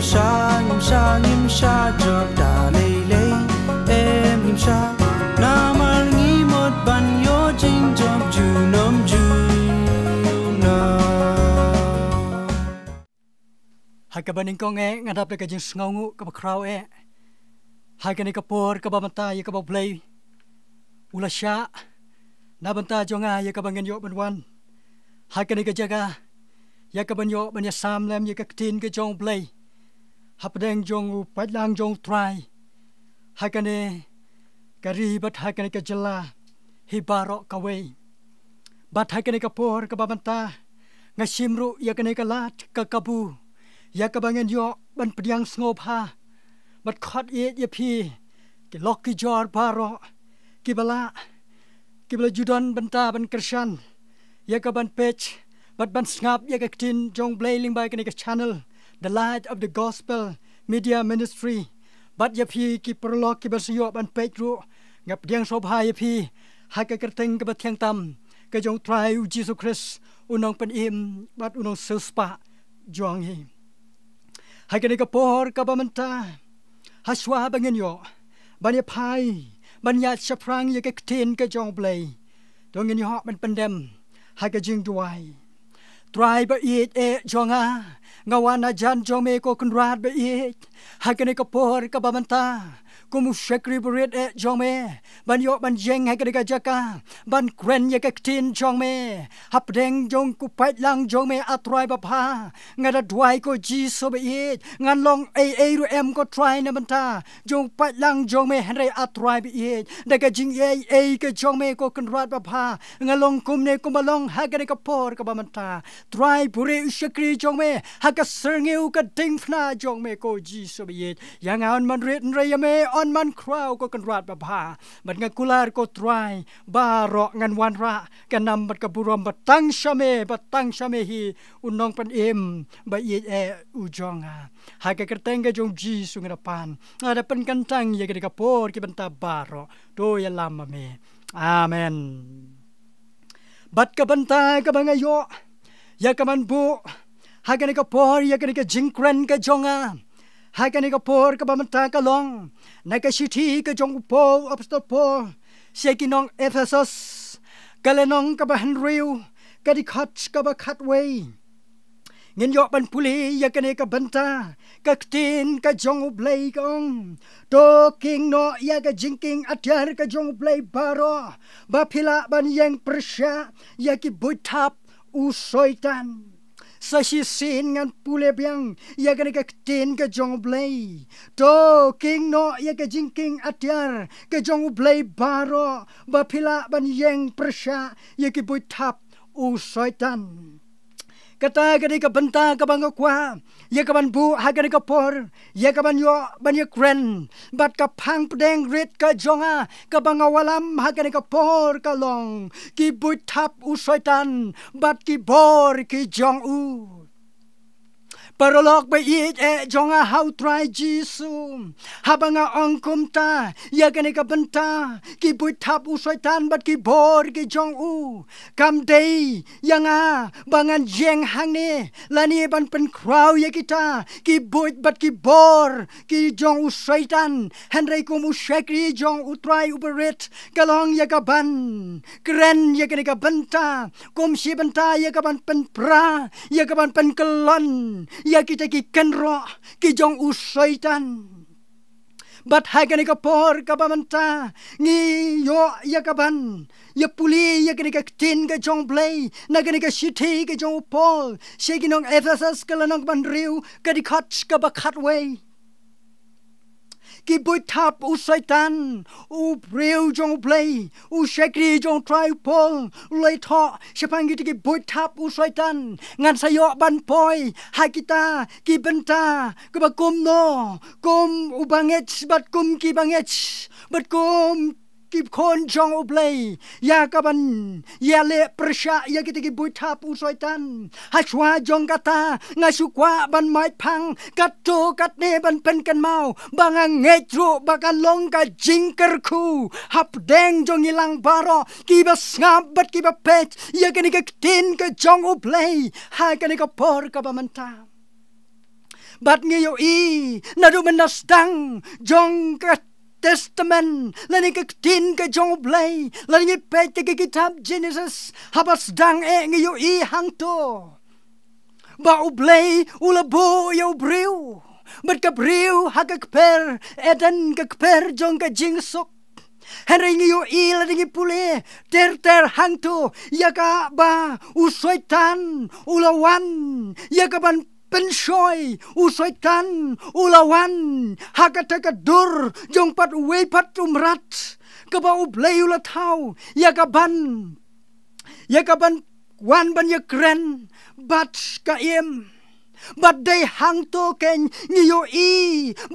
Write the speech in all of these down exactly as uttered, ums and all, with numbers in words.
Sha ngim sha ngim sha jop da lei lei. Em ngim sha namar ngi mut ban ïoh jingjop junom junom. Ha kaba nyngkong eh nga dap da ka jingsngewnguh kaba khraw eh. Ha kane ka por kaba mynta ïa kaba U Blei u la shah na bynta jong nga ïa kaba ngan ïoh ban wan ha kane ka jaka ïa kaban ïoh ban ïasam lem ïa ka ktien ka jong U Blei hapdeng jong u paidlang jong U Trai ha kane ka ri bad ha kane ka jylla hi baroh kawei. Bad ha kane ka por kaba mynta nga shim ruh ïa kane ka lad ka kabu ïa kaba ngan ïoh ban pdiang sngewbha bad khot ïeit ïa phi ki lok ki jor baroh kiba lah kiba la ju don bynta ban kyrshan ïa kaban peit bad ban sngap ïa ka ktien jong U Blei lyngba kane ka channel The Light of the Gospel Media Ministry. Bad ïa phi ki paralok kiba sa ïoh ban peit ruh nga pdiang sngewbha ïa phi ha ka kyrteng kaba thiang tam ka jong U Trai U Jisu Khrist, U Nongpynim bad U Nongsiewspah jong ngi. Ha kane ka por kaba mynta ha shuwa ba ngin ïoh ban ïa phai ban ïaid shaphrang ïa ka ktien ka jong U Blei, to ngin ïoh ban pyndem ha ka jingduwai. Trai ba ïeit eh jong nga, nga wan hajan jong me ko Kynrad ba ïeit. Ha kane ka por kaba mynta kum u shakri barit eh jong me ban ïoh ban ïeng ha kane ka jaka ban kren ïa ka ktien jong me hapdeng jong u paidlang jong me, A Trai babha. Nga da duwai ko Jisu ba ïeit, ngan long ei ei ruh em ko Trai na bynta jong u paidlang jong me, hynrei A Trai ba ïeit da ka jingïeit ei ka jong me ko Kynrad babha nga long kumne kumba long ha kane ka por kaba mynta. Trai buri u shakri jong me ha ka syrngiew ka diengphna jong me ko Jisu ba ïeit. Ïa nga yn man rit hynrei ïa me yn man khraw ko Kynrad babha. Bad nga kular ko Trai baroh ngan wanrah ka nam bad ka burom ba tang sha me, ba tang sha me hi U Nongpynim ba ïeit eh u jong nga. Ha ka kyrteng ka jong Jisu nga da pan, nga da pynkyntang ïa kane ka por ki bynta baroh, to ïalam ma me. Amen. Bad ka bynta kaba nga ïoh ïa kaban buh ha kane ka por ïa kane ka jingkren ka jong nga ha kane ka por kaba mynta ka long na ka shithi ka jong u Paul, Apostol Paul sha ki nong Ephesos, ka lynnong kaba hynriew, ka dkhot kaba khatwei. Ngin ïoh ban pule ïa kane ka bynta, ka ktien ka jong U Blei ka ong, to kieng noh ïa ka jingkieng atiar ka jong U Blei baroh ba phi lah ban ïeng pyrshah ïa ki buit thap u Soitan. Sa shisien ngan pule biang ïa kane ka ktien ka jong U Blei, to kieng noh ïa ka jingkieng atiar ka jong U Blei baroh ba phi lah ban ïeng pyrshah ïa ki buit thap u Soitan. Kata ka dei ka bynta kaba nga kwah ïa kaban buh ha kane ka por, ïa kaban ïoh ban ïakren bad ka phang pdeng rit ka jong nga kaba nga wallam ha kane ka por ka long, ki buit thap u Soitan bad ki bor ki jong u. Paralok ba ïeit eh jong nga ha U Trai Jisu, haba nga ong kumta ïa kane ka bynta ki buit thap u Soitan bad ki bor ki jong u, kam dei ïa nga ba ngan ïeng hangne lane ban pynkhraw ïa kita ki buit bad ki bor ki jong u Soitan, hynrei kum u shakri jong U Trai uba rit, ka long ïa kaban kren ïa kane ka bynta kum shi bynta ïa kaban pynpra, ïa kaban pynkyllon ïa kita ki kynroh ki jong u Soitan. Bad ha kane ka por kaba mynta ngi ïoh ïa kaban ïa pule ïa kane ka ktien ka jong U Blei na kane ka shithi ka jong u Paul sha ki nong Ephesos, ka lynnong kaba hynriew, ka dkhot kaba khatwei. Ki buit thap u Soitan, u briew jong U Blei, u shakri jong U Trai u Paul u la ïathoh shaphang kita ki buit thap u Soitan. Ngan sa ïoh ban poi ha kita ki bynta kaba kumno, kum u bangeit bad kum ki bangeit bad kum ki khun jong U Blei, ïa kaban ïaleh pyrshah ïa kita ki buit thap u Soitan. Ha shuwa jong kata nga shu kwah ban mait phang katto katne ban pynkynmaw ba nga ngeit ruh ba ka long ka jingkyrkhu hapdeng jong ngi lang baroh kiba sngap bad kiba peit ïa kane ka ktien ka jong U Blei ha kane ka por kaba mynta. Bad ngi ïohi naduh mynta sdang jong ka Testament lane ka ktien ka jong U Blei, lane ngi peit ïa ka kitab Genesis, haba sdang eh ngi ïohi hangto ba U Blei u la buh ïa u briew bad ka briew ha ka kper Eden, ka kper jong ka jingsuk. Hynrei ngi ïohi lane ngi pule ter ter hangto ïa kaba u Soitan u la wan ïa kaban pynshoi. U Soitan u la wan ha kata ka dur jong pat uwei pat u mrad kaba U Blei u la thaw ïa kaban, ïa kaban wan ban ïakren bad ka im. Bad dei hangto keiñ ngi ïohi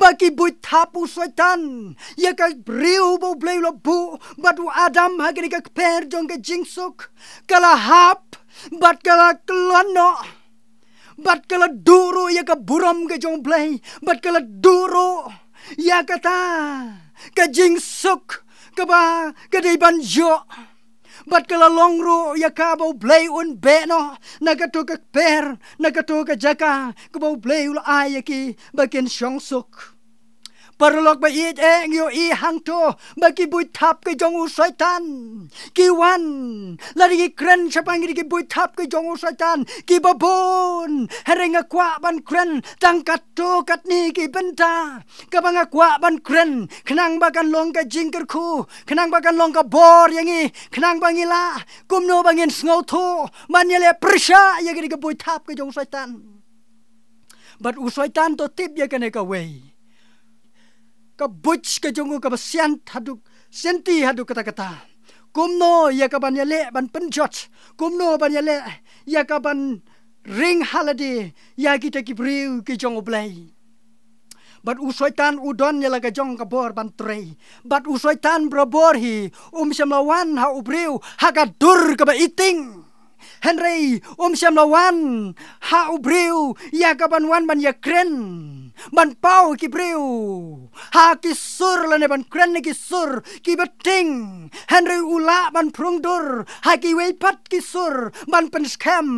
ba ki buit thap u Soitan ïa ka briew ba U Blei u la buh bad u Adam ha kane ka kper jong ka jingsuk. Ka la hap bad ka la kyllon noh bad ka la duh ruh ïa ka burom ka jong U Blei bad ka la duh ruh ïa kata ka jingsuk kaba ka dei ban ïoh. Bad ka la long ruh ïa kaba U Blei un beh noh na kato ka kper, na kato ka jaka kaba U Blei u la ai ïa ki ba kin shong suk. Paralok ba ïeit eh, ngi ïohi hangto ba ki buit thap ka jong u Soitan ki wan. Lada ngi kren shaphang ki buit thap ka jong u Soitan kiba bun, hynrei nga kwah ban kren tang katto katne ki bynta kaba nga kwah ban kren, khnang ba kan long ka jingkyrkhu, khnang ba kan long ka bor ïa ngi, khnang ba ngi lah kumno ba ngin sngewthuh ban ïaleh pyrshah ïa kane ka buit thap ka jong u Soitan. Bad u Soitan to tip ïa kane kawei ka buit ka jong u kaba sian haduh, sianti haduh katta katta. Kumno ïa kaban ïaleh ban pynjot, kumno ban ïaleh ïa kaban ring ha lade ïa kita ki briew ki jong U Blei. Bad u Soitan u don ïa la ka jong ka bor ban trei. Bad u Soitan barabor hi um shym la wan ha u briew ha ka dur kaba iting. Hynrei um shym la wan ha u briew ïa kaban wan ban ïakren, ban paw ki briew ha ki sur lane ban kren ki sur kiba ting. Hynrei u lah ban prung dur ha kiwei pat ki sur ban pynskhem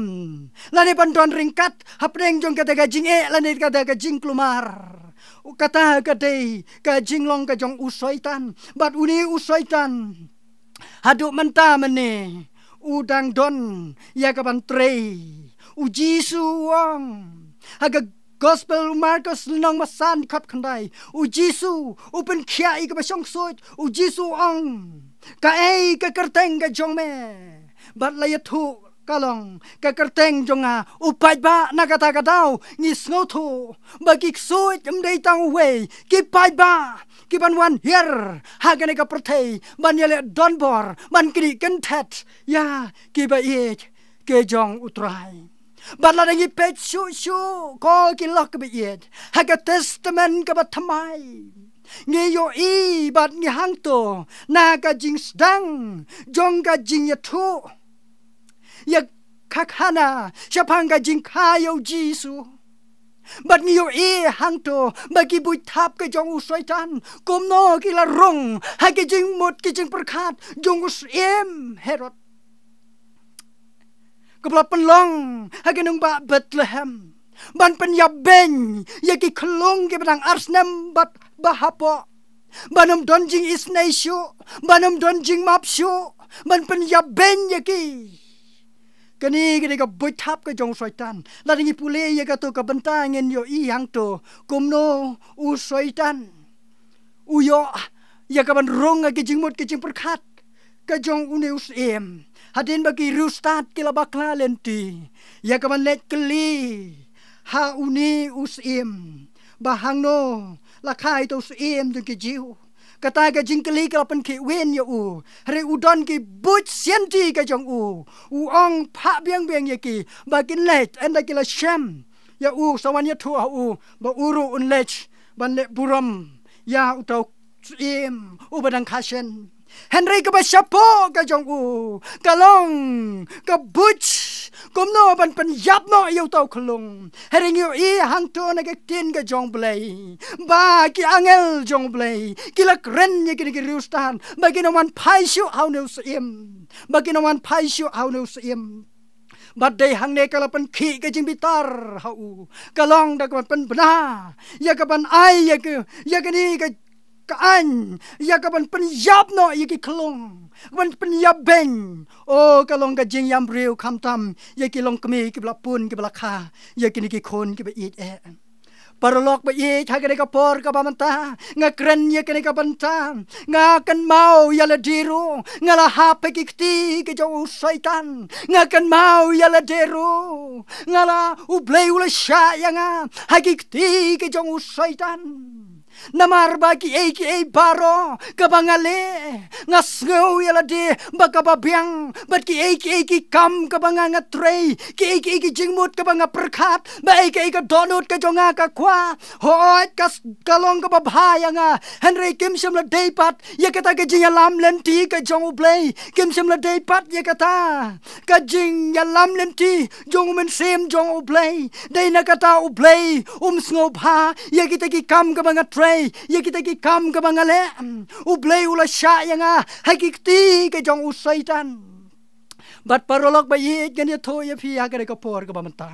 lane ban don ryngkat hapdeng jong kata ka jingeh lane kata ka jingkulmar. Kata ka dei ka jinglong ka jong u Soitan. Bad une u Soitan haduh mynta mynne u dang don ïa kaban trei. U Jisu u ong ha ka Gospel u Markos lynnong ba san dkhot khyndai, u Jisu u pynkhiah ïa kaba shong suit. U Jisu u ong, kaei ka kyrteng ka jong me? Bad la ïathuh, ka long, ka kyrteng jong nga u Paidbah. Na kata ka daw ngi sngewthuh ba ki ksuid ym dei tang uwei, ki paidbah kiban wan hiar ha kane ka pyrthei ban ïaleh donbor, ban kyndiah kynthet ïa kiba ïeit ki jong U Trai. Bad lada ngi peit shuh shuh ko ki lok kiba ïeit ha ka Testament kaba thymmai, ngi ïohi bad ngi hangto na ka jingsdang jong ka jingïathuh ïa ka khana shaphang ka jingkha ïa u Jisu. Bad ngi ïohi hangto ba ki buit thap ka jong u Soitan kumno ki la rung ha ki jingmut ki jingpyrkhat jong u Syiem Herod kaba la pynlong ha ka nongbah Bethlehem ban pynïap beiñ ïa ki khyllung kiba dang ar snem bad ba hapoh, ban ym don jingisynei shuh, ban ym don jingmap shuh, ban pynïap beiñ ïa ki. Kane ka dei ka buit thap ka jong u Soitan. Lada ngi pule ïa kato ka bynta ngin ïohi hangto kumno u Soitan u ïoh ïa kaban rung ha ki jingmut ki jingpyrkhat ka jong une u Syiem. Hadien ba ki riewstad ki la bakla lynti ïa kaban leit kylli ha une u Syiem ba hangno la kha ïa uto u Syiem jong ki Jiw. Kata ka jingkylli ka la pynkhih win ïa u. Hynrei u don ki buit sianti ka jong u. U ong phah biang biang ïa ki ba kin leit, ynda ki la shem ïa u, sa wan ïathuh ha u ba u ruh un leit ban leh burom ïa uto u Syiem uba dang kha shen. Hynrei kaba shapoh ka jong u ka long ka buit kumno ban pynïap noh ïa uto u khyllung. Hynrei ngi ïohi hangto na ka ktien ka jong U Blei ba ki angel jong U Blei ki la kren ïa kine ki riewstad ba kin ym wan phai shuh ha une u Syiem, ba kin ym wan phai shuh ha une u Syiem. Bad dei hangne ka la pynkhih ka jingbitar ha u. Ka long da ka ban pynbna ïa ka ban ai ïa ka, ïa kane ka, ka aiñ, ïa ka ban pynïap noh ïa ki khlung, ka ban pynïap beiñ. O, ka long ka jingïam briew khamtam ïa ki longkmie kiba la pun, kiba la kha ïa kine ki khun kiba ïeit eh. Paralok ba ïeit, ha kane ka por kaba mynta nga kren ïa kane ka bynta. Nga kynmaw ïa lade ruh, nga la hap ha ki kti ki jong u Soitan. Nga kynmaw ïa lade ruh, nga la, U Blei u la shah ïa nga ha ki kti ki jong u Soitan. Namar ba kiei kiei baroh kaba nga leh, nga sngew ïa lade ba kaba biang. Bad kiei kiei ki kam kaba nga, nga trei, kiei kiei ki jingmut kaba nga pyrkhat, ba ei kaei ka dohnud ka jong nga ka kwah, hooid, ka s-, ka long kaba bha ïa nga. Hynrei kim shym la dei pat ïa kata ka jingïalam lynti ka jong U Blei. Kim shym la dei pat ïa kata ka jingïalam lynti jong u Mynsiem jong U Blei. Dei na kata U Blei um sngewbha ïa kita ki kam kaba nga trei, ïa kita ki kam kaba nga leh. U Blei u la shah ïa nga ha ki kti ki jong u Soitan. Bad paralok ba ïeit, ngan ïathuh ïa phi ha kane ka por kaba mynta,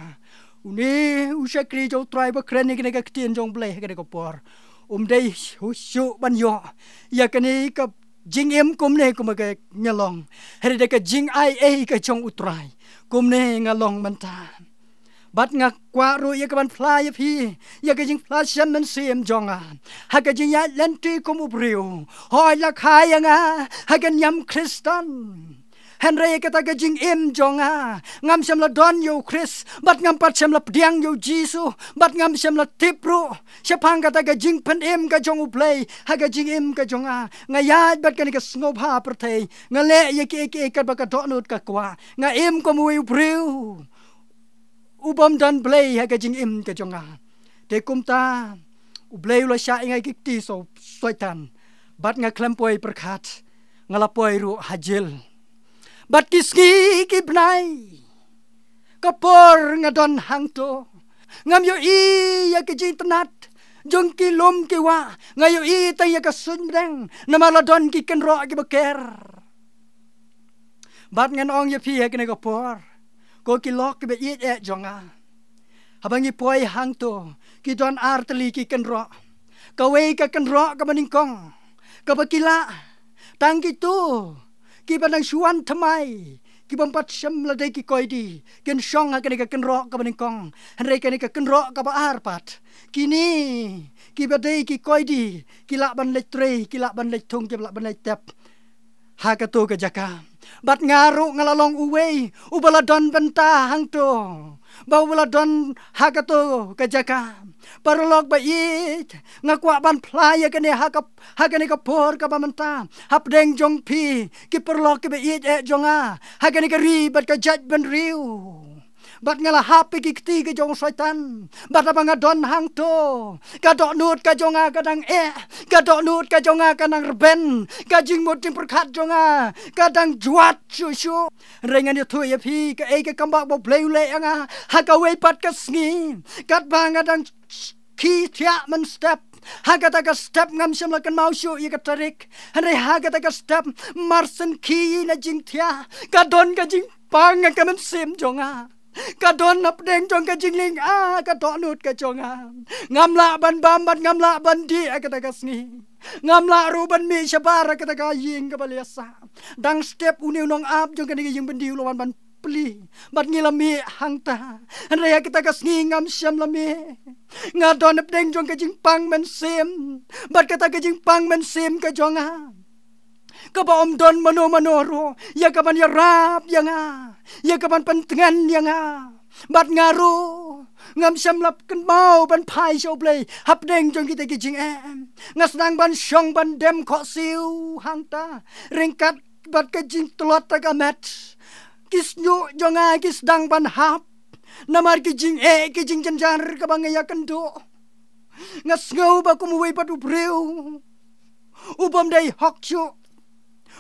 une u shakri jong U Trai ba kren ïa kane ka ktien jong U Blei ha kane ka por, um dei shuh shuh ban ïoh ïa kane ka jingim kumne kumba ka nga long. Hynrei da ka jingai ei ka jong U Trai, kumne nga long mynta. Bad nga kwah ruh ïa ka ban phla ïa phi ïa ka jingphla shem mynsiem jong nga ha ka jingïaid lynti kum u briew. Hooid, la kha ïa nga ha ka niam Khristan. Hynrei ïa kata ka jingim jong nga, ngam shym la don ïa U Khrist, bad ngam pat shym la pdiang ïa U Jisu, bad ngam shym la tip ruh shaphang kata ka jingpynim ka jong U Blei ha ka jingim ka jong nga. Nga ïaid bad kane ka sngewbha pyrthei, nga leh ïa kiei kiei katba ka dohnud ka kwah, nga im kum uwei u briew u bym don Blei ha ka jingim ka jong nga. Te kumta U Blei u la shah ïa nga ha ki kti u Soitan, bad nga khlem poi pyrkhat, nga la poi ruh ha jel. Bad ki sngi ki bnai, ka por nga don hangto, ngam ïohi ïa ka jingtynnat jong ki lum ki wah, nga ïohi tang ïa ka suiñ bneng namar la don ki kynroh kiba ker. Bad ngan ong ïa phi ha kane ka por, ko ki lok kiba ïeit eh jong nga, haba ngi poi hangto, ki don ar tylli ki kynroh. Kawei ka kynroh kaba nyngkong kaba ki lah, tang kito kiba nang shu wan thymmai, ki bym pat shym la dei ki koidi, kin shong ha kane ka kynroh kaba nyngkong. Hynrei kane ka kynroh kaba ar pat, kine kiba dei ki koidi, ki lah ban leit trei, ki lah ban leit thung, ki lah ban leit tep ha kato ka jaka. Bad nga ruh nga la long uwei uba la don bynta hangto, ba uba la don ha kato ka jaka. Paralok ba ïeit, nga kwah ban phla ïa kane ha ka, ha kane ka por kaba mynta, hapdeng jong phi ki paralok kiba ïeit eh jong nga ha kane ka ri bad ka jaitbynriew. Bad nga la hap ha ki kti ki jong u Soitan. Bad haba nga don hangto, ka dohnud ka jong nga ka dang eh, ka dohnud ka jong nga ka dang rben, ka jingmut jingpyrkhat jong nga ka dang jwat shuh shuh. Hynrei ngan ïathuh ïa phi, kaei ka kambah ba U Blei u leh ïa nga ha kawei pat ka sngi, katba nga dang khie thiah mynstep. Ha kata ka step ngam shym la kynmaw shuh ïa ka tarik, hynrei ha kata ka step, mar shen khie na jingthiah, ka don ka jingpang ha ka mynsiem jong nga. Ka don hapdeng jong ka jinglynga ka dohnud ka jong nga. Ngam lah ban bam bad ngam lah ban dih ha kata ka sngi. Ngam lah ruh ban mih shabar ha kata ka ïing kaba la ïasah. Dang step une u nongap jong kane ka ïing byndi u la wan ban plie, bad ngi la mih hangta. Hynrei ha kata ka sngi ngam shym la mih. Nga don hapdeng jong ka jingpang mynsiem, bad kata ka jingpang mynsiem ka jong nga kaba ym don mano mano ruh ïa ka ban ïarap ïa nga, ïa ka ban pyntngen ïa nga. Bad nga ruh ngam shym la kynmaw ban phai sha U Blei hapdeng jong kita ki jingeh. Nga sdang ban shong ban dem khohsiew hangta, ryngkat bad ka jingtlot ha ka met. Ki shñiuh jong nga ki sdang ban hap namar ki jingeh ki jingjynjar kaba nga ïakynduh. Nga sngew ba kum uwei pat u briew u bym dei hok shuh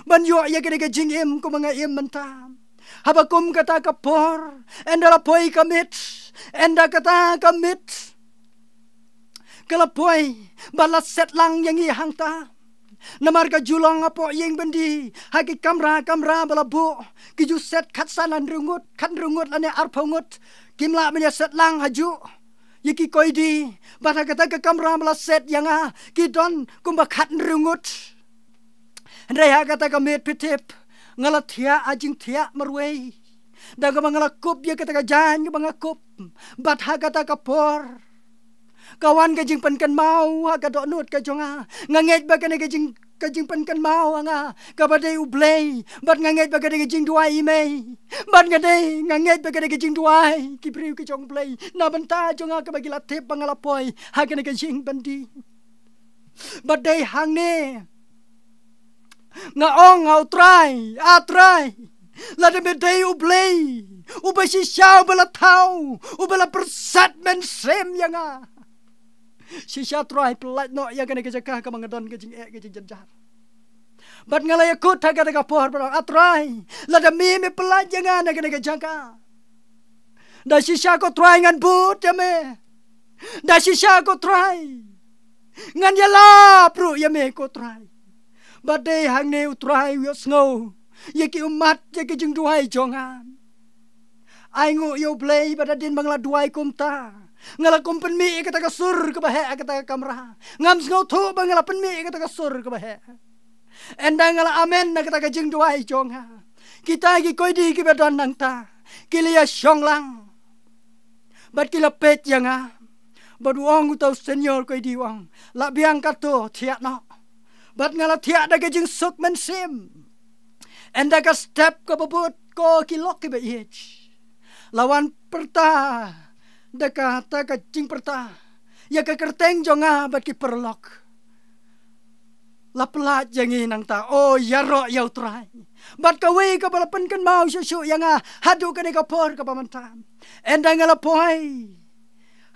ban ïoh ïa kane ka jingim kumba nga im mynta. Haba kum kata ka por, ynda la poi ka miet, ynda kata ka miet ka la poi, ba la set lang ïa ngi hangta, Namar ka ju long hapoh ïing byndi, ha ki kamra kamra ba la buh, ki ju set khatsan hynriew ngut, khathynriew ngut lane arphew ngut. Kim lah ban ïa set lang ha ju ïa ki koidi. Bad ha kata ka kamra ba la set ïa nga, ki don kumba khathynriew ngut. Hynrei ha kata ka miet pyntip, nga la thiah ha jingthiah marwei. Da kaba nga la kup ïa kata ka jaiñ kaba nga kup. Bad ha kata ka por, ka wan ka jingpynkynmaw ha ka dohnud ka jong nga. Nga ngeit ba kane ka jing, ka jingpynkynmaw ha nga, kaba dei U Blei. Bad nga ngeit ba kane ka jingduwai i mei. Bad nga dei, nga ngeit ba kane ka jingduwai ki briew ki jong U Blei na bynta jong nga, kaba ki la tip ba nga la poi ha kane ka jingbyndi. Bad dei hangne nga ong ha U Trai, A Trai, lada me dei U Blei uba shisha, uba la thaw, uba la pyrshah mynsiem ïa nga, shisha Trai, pyllait noh ïa kane ka jaka kaba nga don ka jingeh, ka jingjynjar. Bad nga la ïakut ha kata ka por bad ong, A Trai, lada me, me pyllait ïa nga na kane ka jaka, da shisha ko Trai ngan bud ïa me. Da shisha ko Trai ngan ïalap ruh ïa me ko Trai. Bad dei hangne U Trai u ïohsngew ïa ki ummat, ïa ki jingduwai jong nga. Ai nguh ïa U Blei ba hadien ba nga la duwai kumta, nga la kum pynmih ïa kata ka sur kaba heh ha kata ka kamra. Ngam sngewthuh ba nga la pynmih ïa kata ka sur kaba heh. Ynda nga la amen na kata ka jingduwai jong nga, kita ki koidi kiba don nangta ki la ïa shong lang. Bad ki la peit ïa nga. Bad u ong uta u senior koidi, u ong, lah biang kato, thiah noh. Bad nga la thiah da ka jingsuk mynsiem. Ynda ka step kaba bud, ko ki lok kiba ïeit, la wan pyrta da kata ka jingpyrta ïa ka kyrteng jong nga bad ki paralok. La pyllait ïa ngi nangta, o ïaroh ïa U Trai. Bad kawei kaba la pynkynmaw shuh shuh ïa nga haduh kane ka por kaba mynta, ynda nga la poi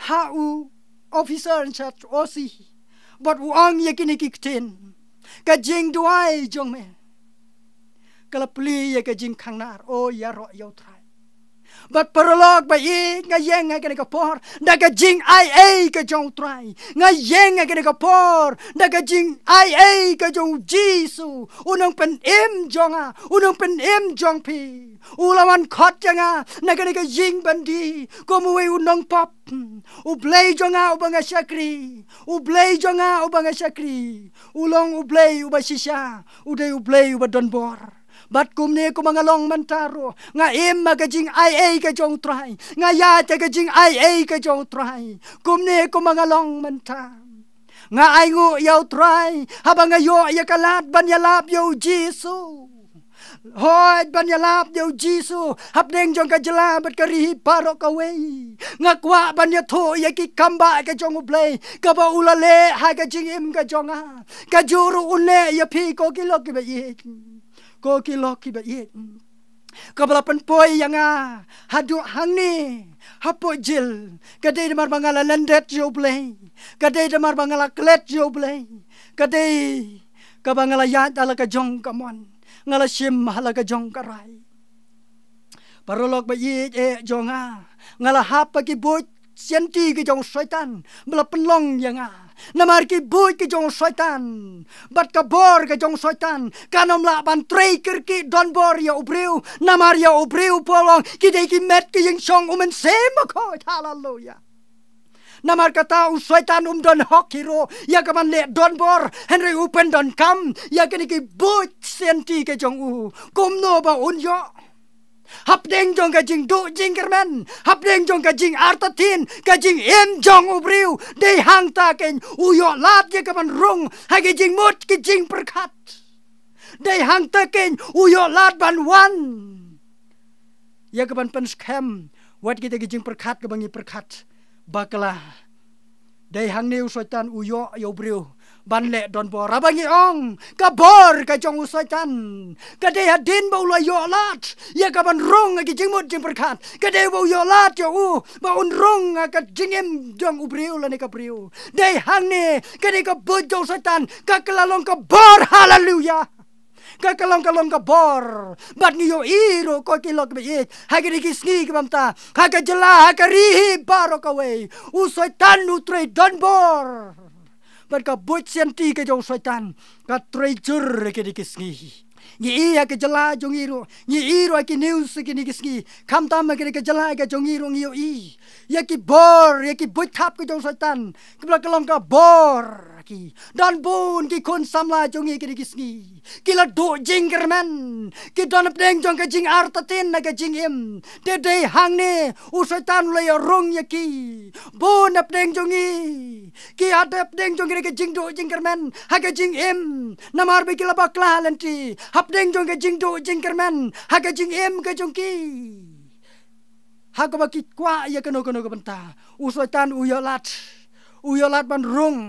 ha u officer in charge, O C, bad u ong ïa kine ki ktien, ka jingduwai jong me ka la plie ïa ka jingkhang nar, o ïaroh ïa U Trai. Bad paralok ba ïeit, nga ïeng ha kane ka por da ka jingaiei ka jong U Trai. Nga ïeng ha kane ka por da ka jingaiei ka jong U Jisu, U Nongpynim jong nga, U Nongpynim jong phi. U la wan khot ïa nga na kane ka jingbyndi kum uwei u nongpop. U Blei jong nga uba nga shakri, U Blei jong nga uba nga shakri, u long U Blei uba shisha, u dei U Blei uba donbor. Bad kumne kumba nga long mynta ruh, nga im ha ka jingaiei ka jong U Trai, nga ïaid ha ka jingaiei ka jong U Trai. Kumne kumba nga long mynta, nga ainguh ïa U Trai haba nga ïoh ïa ka lad ban ïalap ïa U Jisu. Hooid, ban ïalap ïa U Jisu hapdeng jong ka jylla bad ka ri hi baroh kawei. Nga kwah ban ïathuh ïa ki kambah ka jong U Blei kaba u la leh ha ka jingim ka jong nga. Kajuh ruh un leh ïa phi, ko ki lok kiba ïeit. Ko ki lok kiba ïeit. Kaba la pynpoi ïa nga haduh hangne hapoh jil, ka dei namar ba nga la lyndet ïa U Blei. Ka dei namar ba nga la klet ïa U Blei. Ka dei kaba nga la ïaid ha la ka jong ka mon, nga la shim ha la ka jong ka rai. Paralok ba ïeit, eh jong nga, nga la hap ha ki buit sianti ki jong u Soitan ba la pynlong ïa nga. Namar ki buit ki jong u Soitan bad ka bor ka jong u Soitan kan ym lah ban trei kyrkieh donbor ïa u briew, namar ïa u briew, Paul u ong, ki dei ki met ka jingshong U Mynsiem Bakhuid. Haleluya. Namar kata u Soitan um don hok hi ruh ïa ka ban leh donbor, hynrei u pyndonkam ïa kine ki buit sianti ki jong u. Kumno ba un ïoh? Hapdeng jong ka jingduh jingkyrmen, hapdeng jong ka jingartatien ka jingim jong u briew, dei hangta kein u ïoh lad ïa ka ban rung ha ki jingmut ki jingpyrkhat. Dei hangta kein u ïoh lad ban wan ïa ka ban pynskhem wat kita ki jingpyrkhat kaba ngi pyrkhat bakla. Dei hangne u Soitan u ïoh ïa u briew ban leh donbor. Haba ngi ong ka bor ka jong u Soitan, ka dei hadien ba u la ïoh lad ïa ka ban rung ha ki jingmut jingpyrkhat, ka dei ba u ïoh lad ïa u ba un rung ha ka jingim jong u briew lane ka briew. Dei hangne ka dei ka buit jong u Soitan, ka kylla long ka bor. Haleluya. Ka kylla long, ka long ka bor. Bad ngi ïohi ruh, ko ki lok kiba ïeit, ha kine ki sngi kiba mynta, ha ka jylla, ha ka ri hi baroh kawei, u Soitan u trei donbor. bad ka buit sianti ka jong u Soitan ka trei jur ha kine ki sngi. Ngi i ha ka jylla jong ngi ruh, ngi i ruh ha ki news ha kine ki sngi. Khamtam ha kane ka jylla ka jong ngi ruh ngi ïohi ïa ki bor, ïa ki buit thap ka jong u Soitan kiba la ka long ka bor ha ki. Don bun ki khun samla jong ngi ha kine ki sngi ki la duh jingkyrmen, ki don hapdeng jong ka jingartatien ha ka jingim. Te dei hangne u Soitan u la ïarung ïa ki. Bun hapdeng jong ngi ki hapdeng jong ki ka jingduh jingkyrmen ha ka jingim, namar ba ki la bakla lynti hapdeng jong ka jingduh jingkyrmen ha ka jingim ka jong ki. Ha kaba ki kwah ïa kano kano ka bynta, u Soitan u ïoh lad, u ïoh lad ban rung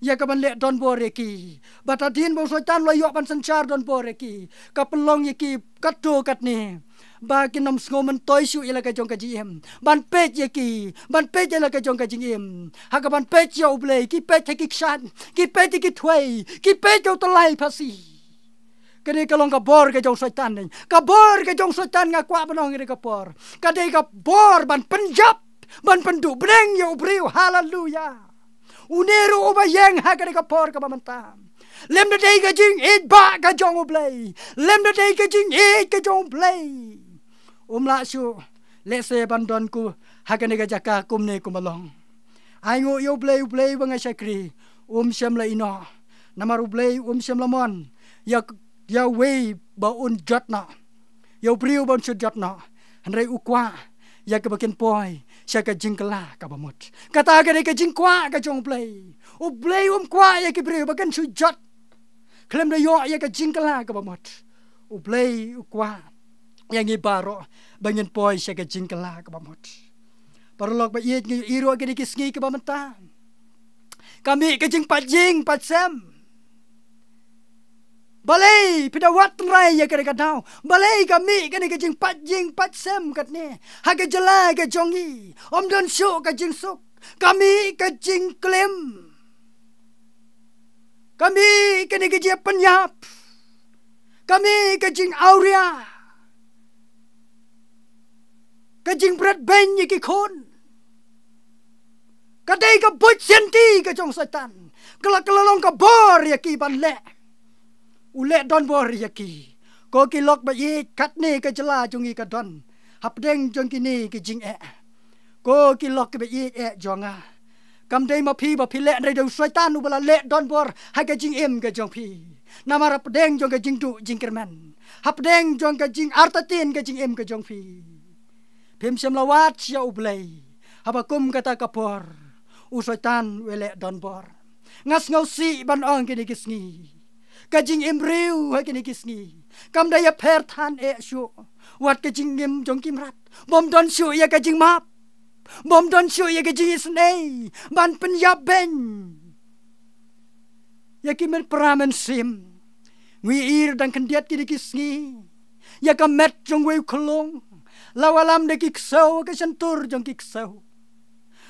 ïa ka ban leh donbor ïa ki. Bad hadien ba u Soitan u la ïoh ban synshar donbor ïa ki, ka pynlong ïa ki katto katne ba kin ym sngew myntoi shuh ïa la ka jong ka jingim. Ban peit ïa ki, ban peit ïa la ka jong ka jingim, ha ka ban peit ïa U Blei ki peit ha ki kshaid, ki peit ha ki thwei, ki peit ha u tyllai phasi. Kane ka long ka bor ka jong u Soitan ne. Ka bor ka jong u Soitan, nga kwah ban ong ïa ka por, ka dei ka bor ban pynjop, ban pynduh bneng ïa u briew. Haleluya. Une ruh uba ïeng ha kane ka por kaba mynta, lymda dei ka jingïeit ba ka jong U Blei, lymda dei ka jingïeit ka jong U Blei, um lah shuh lehse ban don ko ha kane ka jaka kumne kumba long. Ai nguh ïa U Blei, U Blei ba nga shakri um shym la ïehnoh. Namar U Blei um shym la mon ïa, ïa uwei ba un jot noh, ïa u briew ba un shu jot noh. Hynrei u kwah ïa kiba kin poi sha ka jingkylla kaba mut. Kata ka dei ka jingkwah ka jong U Blei. U Blei um kwah ïa ki briew ba kin shu jot khlem da ïoh ïa ka jingkylla kaba mut. U Blei u kwah ïa ngi baroh ba ngin poi sha ka jingkylla kaba mut. Paralok ba ïeit, ngi ïohi ruh ha kine ki sngi kiba mynta, ka mih ka jingpait ïing pait sem. Balei phi da wad tynrai ïa kane ka daw? Balei ka mih kane ka jingpait ïing pait sem katne ha ka jylla ka jong ngi? Ym don shuh ka jingsuk, ka mih ka jingklim, ka mih kane ka jingpynïap, ka mih ka jingawria, ka jingbret beiñ ïa ki khun. Ka dei ka buit sianti ka jong u Soitan. Ka la, ka la long ka bor ïa ki ban leh, u leh donbor ïa ki. Ko ki lok ba ïeit, katne ka jylla jong ngi ka don hapdeng jong kine ki jingeh. Ko ki lok kiba ïeit eh jong nga, kam dei ma phi ba phi leh, hynrei dei u Soitan uba la leh donbor ha ka jingim ka jong phi. Namar hapdeng jong ka jingduh jingkyrmen, hapdeng jong ka jingartatien ka jingim ka jong phi, phim shym la wad sha U Blei. Haba kum kata ka por, u Soitan u leh donbor. Nga sngewsih ban ong kine ki sngi, ka jingim briew ha kine ki sngi kam da ïapher than eh shuh. Wat ka jingim jong ki mrad, bym don shuh ïa ka jingmap, bym don shuh ïa ka jingisynei ban pynïap beiñ ïa ki mynpra mynsiem. Ngi ïohi dang khyndiat kine ki sngi ïa ka met jong uwei u khyllung, la wallam da ki ksew ha ka shyntur jong ki ksew.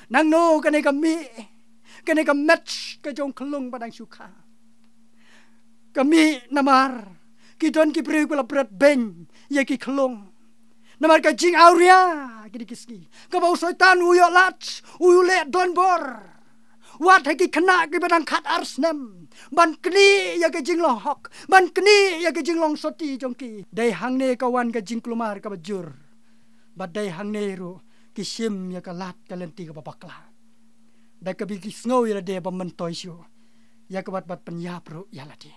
Nangno kane ka mih, kane ka met ka jong u khyllung ba dang shu kha? Ka mih namar ki don ki briew kiba la bret beiñ ïa ki khyllung. Namar ka jingawria kine ki sngi kaba u Soitan u ïoh lad, u leh donbor. Wat ha ki khynnah kiba dang khatar snem, ban knieh ïa ka jinglong hok, ban knieh ïa ka jinglong soti jong ki. Dei hangne ka wan ka jingkulmar kaba jur. Bad dei hangne ruh ki shim ïa ka lad ka lynti kaba bakla, da kaba ki sngew ïa lade bym myntoi shuh, ïa ka bad, bad pynïap ruh ïa lade.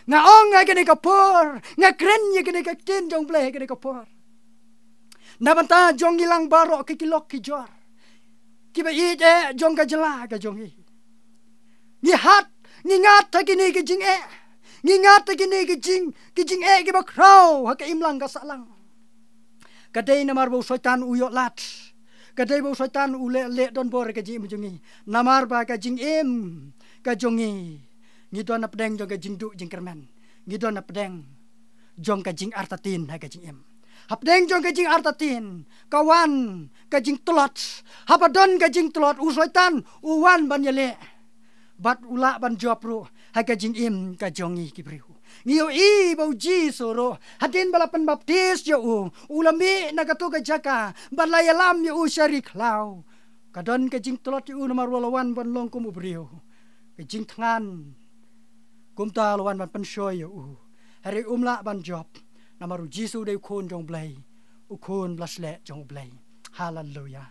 Nga ong ha kane ka por, nga kren ïa kane ka ktien jong U Blei ha kane ka por na bynta jong ngi lang baroh ki, ki lok ki jor, kiba ïeit eh jong ka jylla ka jong ngi. Ngi hat, ngi ngat ha kine ki jingeh, ngi ngat ha kine ki jing, ki jingeh kiba khraw ha ka imlang ka sahlang. Ka dei namar ba u Soitan u ïoh lad, ka dei ba u Soitan u leh, leh donbor ka jingim jong ngi. Namar ba ka jingim ka jong ngi, ngi don hapdeng jong ka jingduh jingkyrmen, ngi don hapdeng jong ka jingartatien ha ka jingim. Hapdeng jong ka jingartatien ka wan ka jingtlot. Haba don ka jingtlot, u Soitan u wan ban ïaleh bad u lah ban jop ruh ha ka jingim ka jong ngi ki briew. Ngi ïohi ba U Jisu ruh, hadien ba la pynbaptis ïa u, u la mih na kato ka jaka bad la ïalam ïa u sha ri khlaw. Ka don ka jingtlot ïa u namar u la wan ban long kum u briew. ka jingthngan, kumta la wan ban pynshoi ïa u. Hynrei um lah ban jop, namar u Jisu u dei u Khun jong U Blei, u Khun ba la sleh jong U Blei. Haleluya.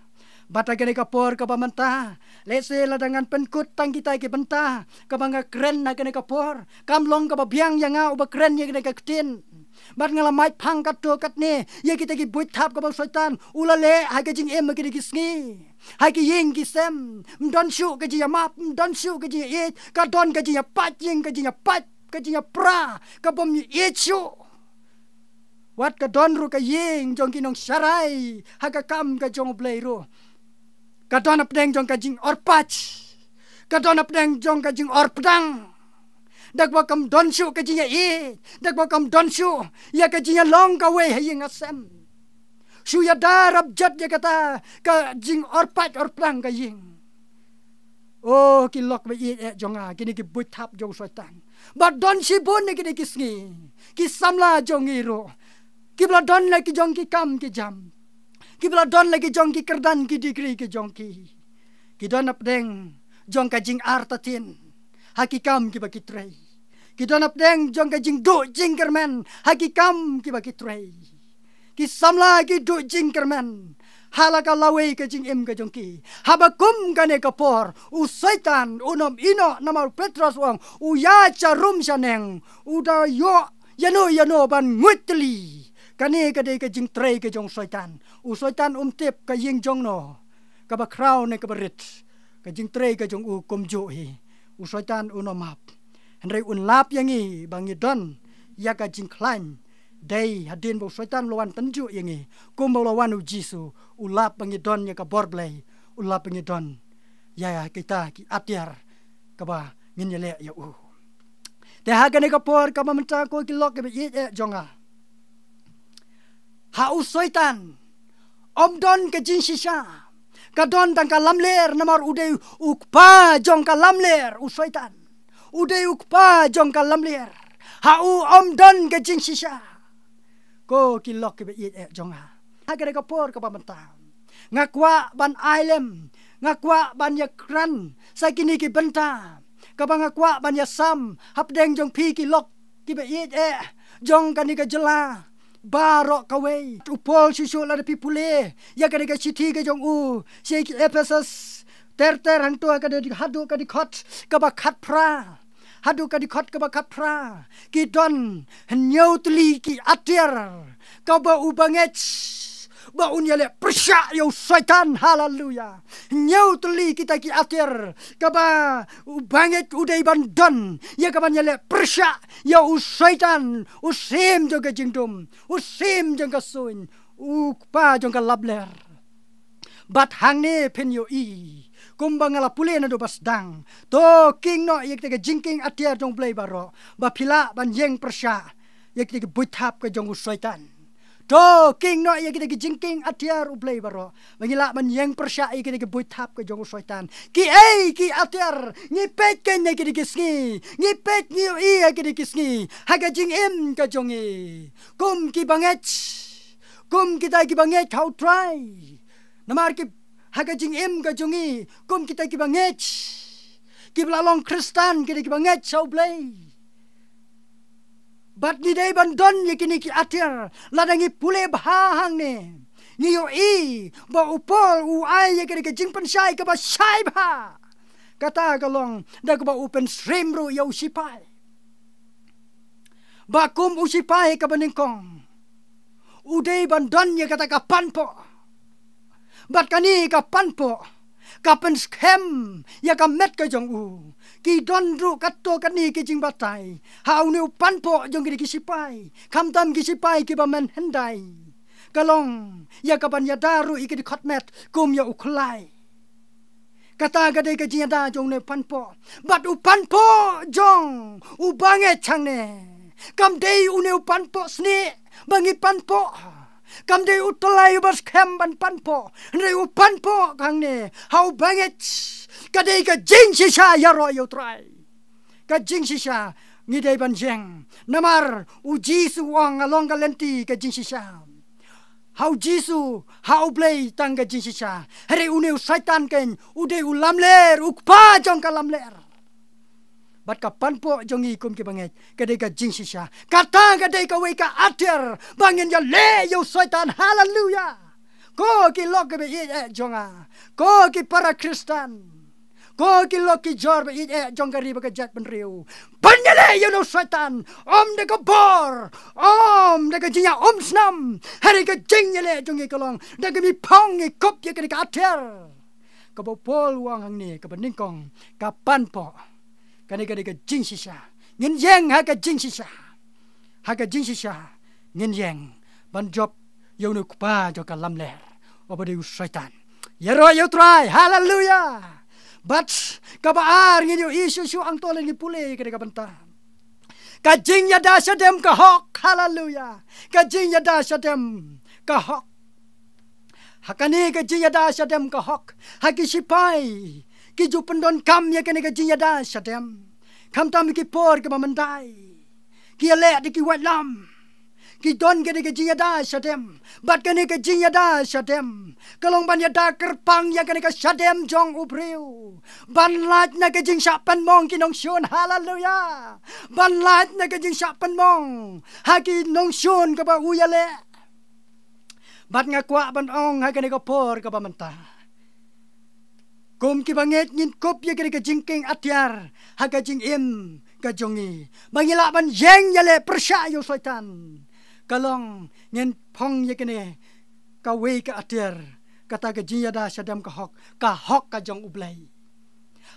Bad ha kane ka por kaba mynta, lehse lada ngan pynkut tang kita ki bynta kaba nga kren ha kane ka por, kam long kaba biang ïa nga uba kren ïa kane ka ktien. Bad nga la mait phang katto katne ïa kita ki buit thap kaba u Soitan u la leh ha ka jingim ha kine ki sngi, ha ki ïing ki sem. Ym don shuh ka jingïamap, ym don shuh ka jingïeit, ka don ka jingïapait ïing, ka jingïapait, ka jingïapra, ka bym ïeit shuh. Wat ka don ruh ka ïing jong ki nongsharai ha ka kam ka jong U Blei ruh, ka don hapdeng jong ka jingorpach, ka don hapdeng jong ka jingorpdang. Da kaba kam don shuh ka jingïaieit, da kaba kam don shuh ïa ka jingïalong kawei ha ïing ha sem. Shu ïada rap jot ïa kata ka jingorpach orpdang ka ïing. O ki lok ba ïeit eh jong nga, kine ki buit thap jong u Soitan. Bad don shibun ïa kine ki sngi, ki samla jong ngi ruh, kiba la don la ki jong ki kam ki jam, kiba la don la ki jong ki kyrdan ki degree ki jong ki, ki don hapdeng jong ka jingartatien ha ki kam kiba ki trei. Ki don hapdeng jong ka jingduh jingkyrmen ha ki kam kiba ki trei. Ki samla ki duh jingkyrmen ha la ka lawei ka jingim ka jong ki. Haba kum kane ka por, u Soitan un ym ïehnoh, namar u Petros u ong, u ïaid sharum shaneng, u da ïoh ïano ïano ban nguid tylli. Kane ka dei ka jingtrei ka jong u Soitan. U Soitan um tip ka ïing jong no kaba khraw ne kaba rit. Ka jingtrei ka jong u kumjuh hi. U Soitan un ym ap. Hynrei un lap ïa ngi ba ngi don ïa ka jingkhlaiñ. Dei hadien ba u Soitan u la wan tynjuh ïa ngi, kumba u la wan u Jisu, u lap ba ngi don ïa ka bor Blei, u lap ba ngi don ïa kita ki atiar kaba ngin ïaleh ïa u. Te ha kane ka por kaba mynta, ko ki lok kiba ïeit eh jong nga, ha u Soitan ym don ka jingshisha. Ka don tang ka lamler, namar u dei u kpa jong ka lamler, u Soitan. U dei u kpa jong ka lamler. Ha u ym don ka jingshisha. Ko ki lok kiba ïeit eh jong nga, ha kane ka por kaba mynta, nga kwah ban ai lem, nga kwah ban ïakren sa kine ki bynta kaba nga kwah ban ïasam hapdeng jong phi ki lok kiba ïeit eh jong kane ka jylla baroh kawei. U Paul shuh shuh, lada phi pule ïa kane ka shithi ka jong u sha ki Ephesus, ter ter hangto ha ka dei, haduh ka dkhot kaba khatphra. Haduh ka dkhot kaba khatphra, ki don hynñiew tylli ki atiar kaba u bangeit ba un ïaleh pyrshah ïa u Soitan. Haleluya. Hynñiew tylli kita ki atiar kaba u bangeit u dei ban don ïa kaban ïaleh pyrshah ïa u Soitan, u syiem jong ka jingdum, u syiem jong ka suiñ, u kpa jong ka lamler. Bad hangne phin ïohi, kumba nga la pule naduh ba sdang, to kieng noh ïa kita ki jingkieng atiar jong U Blei baroh ba phi lah ban ïeng pyrshah ïa kita ki buit thap ka jong u Soitan. To kieng noh ïa kita ki jingkieng atiar U Blei baroh ba ngi lah ban ïeng pyrshah ïa kita ki buit thap ka jong u Soitan. Kiei ki atiar? Ngi peit kein ïa kita ki sngi, ngi peit ngi ïohi ïa kita ki sngi ha ka jingim ka jong ngi. Kum ki bangeit, kum kita ki bangeit ha u Trai. Namar ki, ha ka jingim ka jong ngi, kum kita ki bangeit, kiba la long Khristan, kita ki bangeit sha U Blei. Bad ngi dei ban don ïa kine ki atiar. Lada ngi pule bha hangne, ngi ïohi ba u Paul u ai ïa kane ka jingpynshai kaba shai bha. Kata ka long da kaba u pynsyriem ruh ïa u sipai. Ba kum u sipai kaba nyngkong, u dei ban don ïa kata ka panpoh. Bad kane ka panpoh ka pynskhem ïa ka met ka jong u. Ki don ruh katto katne ki jingbatai ha une u panpoh jong kine ki sipai. Khamtam ki sipai kiba mynhyndai, ka long ïa kaban ïada ruh ïa ki dkhot met kum ïa u khlai. Kata ka dei ka jingïada jong une u panpoh. Bad u panpoh jong u bangeit hangne, kam dei une u panpoh snieh ba ngi panpoh. Kam dei u tyllai uba skhem ban panpoh. Hynrei u panpoh hangne ha u bangeit, ka dei ka jingshisha ïaroh ïa u Trai. Ka jingshisha ngi dei ban ïeng. Namar u Jisu u ong, nga long ka lynti, ka jingshisha. Ha u Jisu, ha U Blei tang ka jingshisha. Hynrei une u Soitan kein u dei u lamler, u kpa jong ka lamler. Bad ka panpoh jong ngi kum ki bangeit ka dei ka jingshisha. Kata ka dei kawei ka atiar ba ngin ïaleh ïa u Soitan. Haleluya. Ko ki lok kiba ïeit eh jong nga, ko ki para Khristan, ko ki lok ki jor ba ïeit eh jong ka ri bad ka jaitbynriew, ban ïaleh ïa u Soitan, ym da ka bor, ym da ka jingïaumsnam. Hynrei ka jingïaleh jong ngi ka long da ka mihphong, ngi kup ïa kane ka atiar. Kaba u Paul u ong hangne, kaba nyngkong, ka panpoh. Kane ka dei ka jingshisha. Ngin ïeng ha ka jingshisha. Ha ka jingshisha ngin ïeng ban jop ïa une u kpa jong ka lamler, uba dei u Soitan. Ïaroh ïa u Trai. Haleluya. Bad kaba ar, ngin ïohi shuh shuh hangto lada ngi pule ïa kane ka bynta. Ka jingïada shadem ka hok. Haleluya. Ka jingïada shadem ka hok. Ha kane ka jingïada shadem ka hok, ha ki sipai ki ju pyndonkam ïa kane ka jingïada shadem. Khamtam ki por kiba myndai, ki ïaleh da ki waitlam, ki don kane ka jingïada shadem. Bad kane ka jingïada shadem ka long ban ïada kyrpang ïa kane ka shadem jong u briew, ban lait na ka jingshah pynmong ki nongshun. Haleluya. Ban lait na ka jingshah pynmong ha ki nongshun kaba u ïaleh. Bad nga kwah ban ong ha kane ka por kaba mynta, kum ki bangeit ngin kup ïa kane ka jingkieng atiar ha ka jingim ka jong ngi, ba ngin lah ban ïeng ïaleh pyrshah ïa u Soitan. Ka long ngin phong ïa kane kawei ka atiar, kata ka jingïada shadem ka hok, ka hok ka jong u Blei.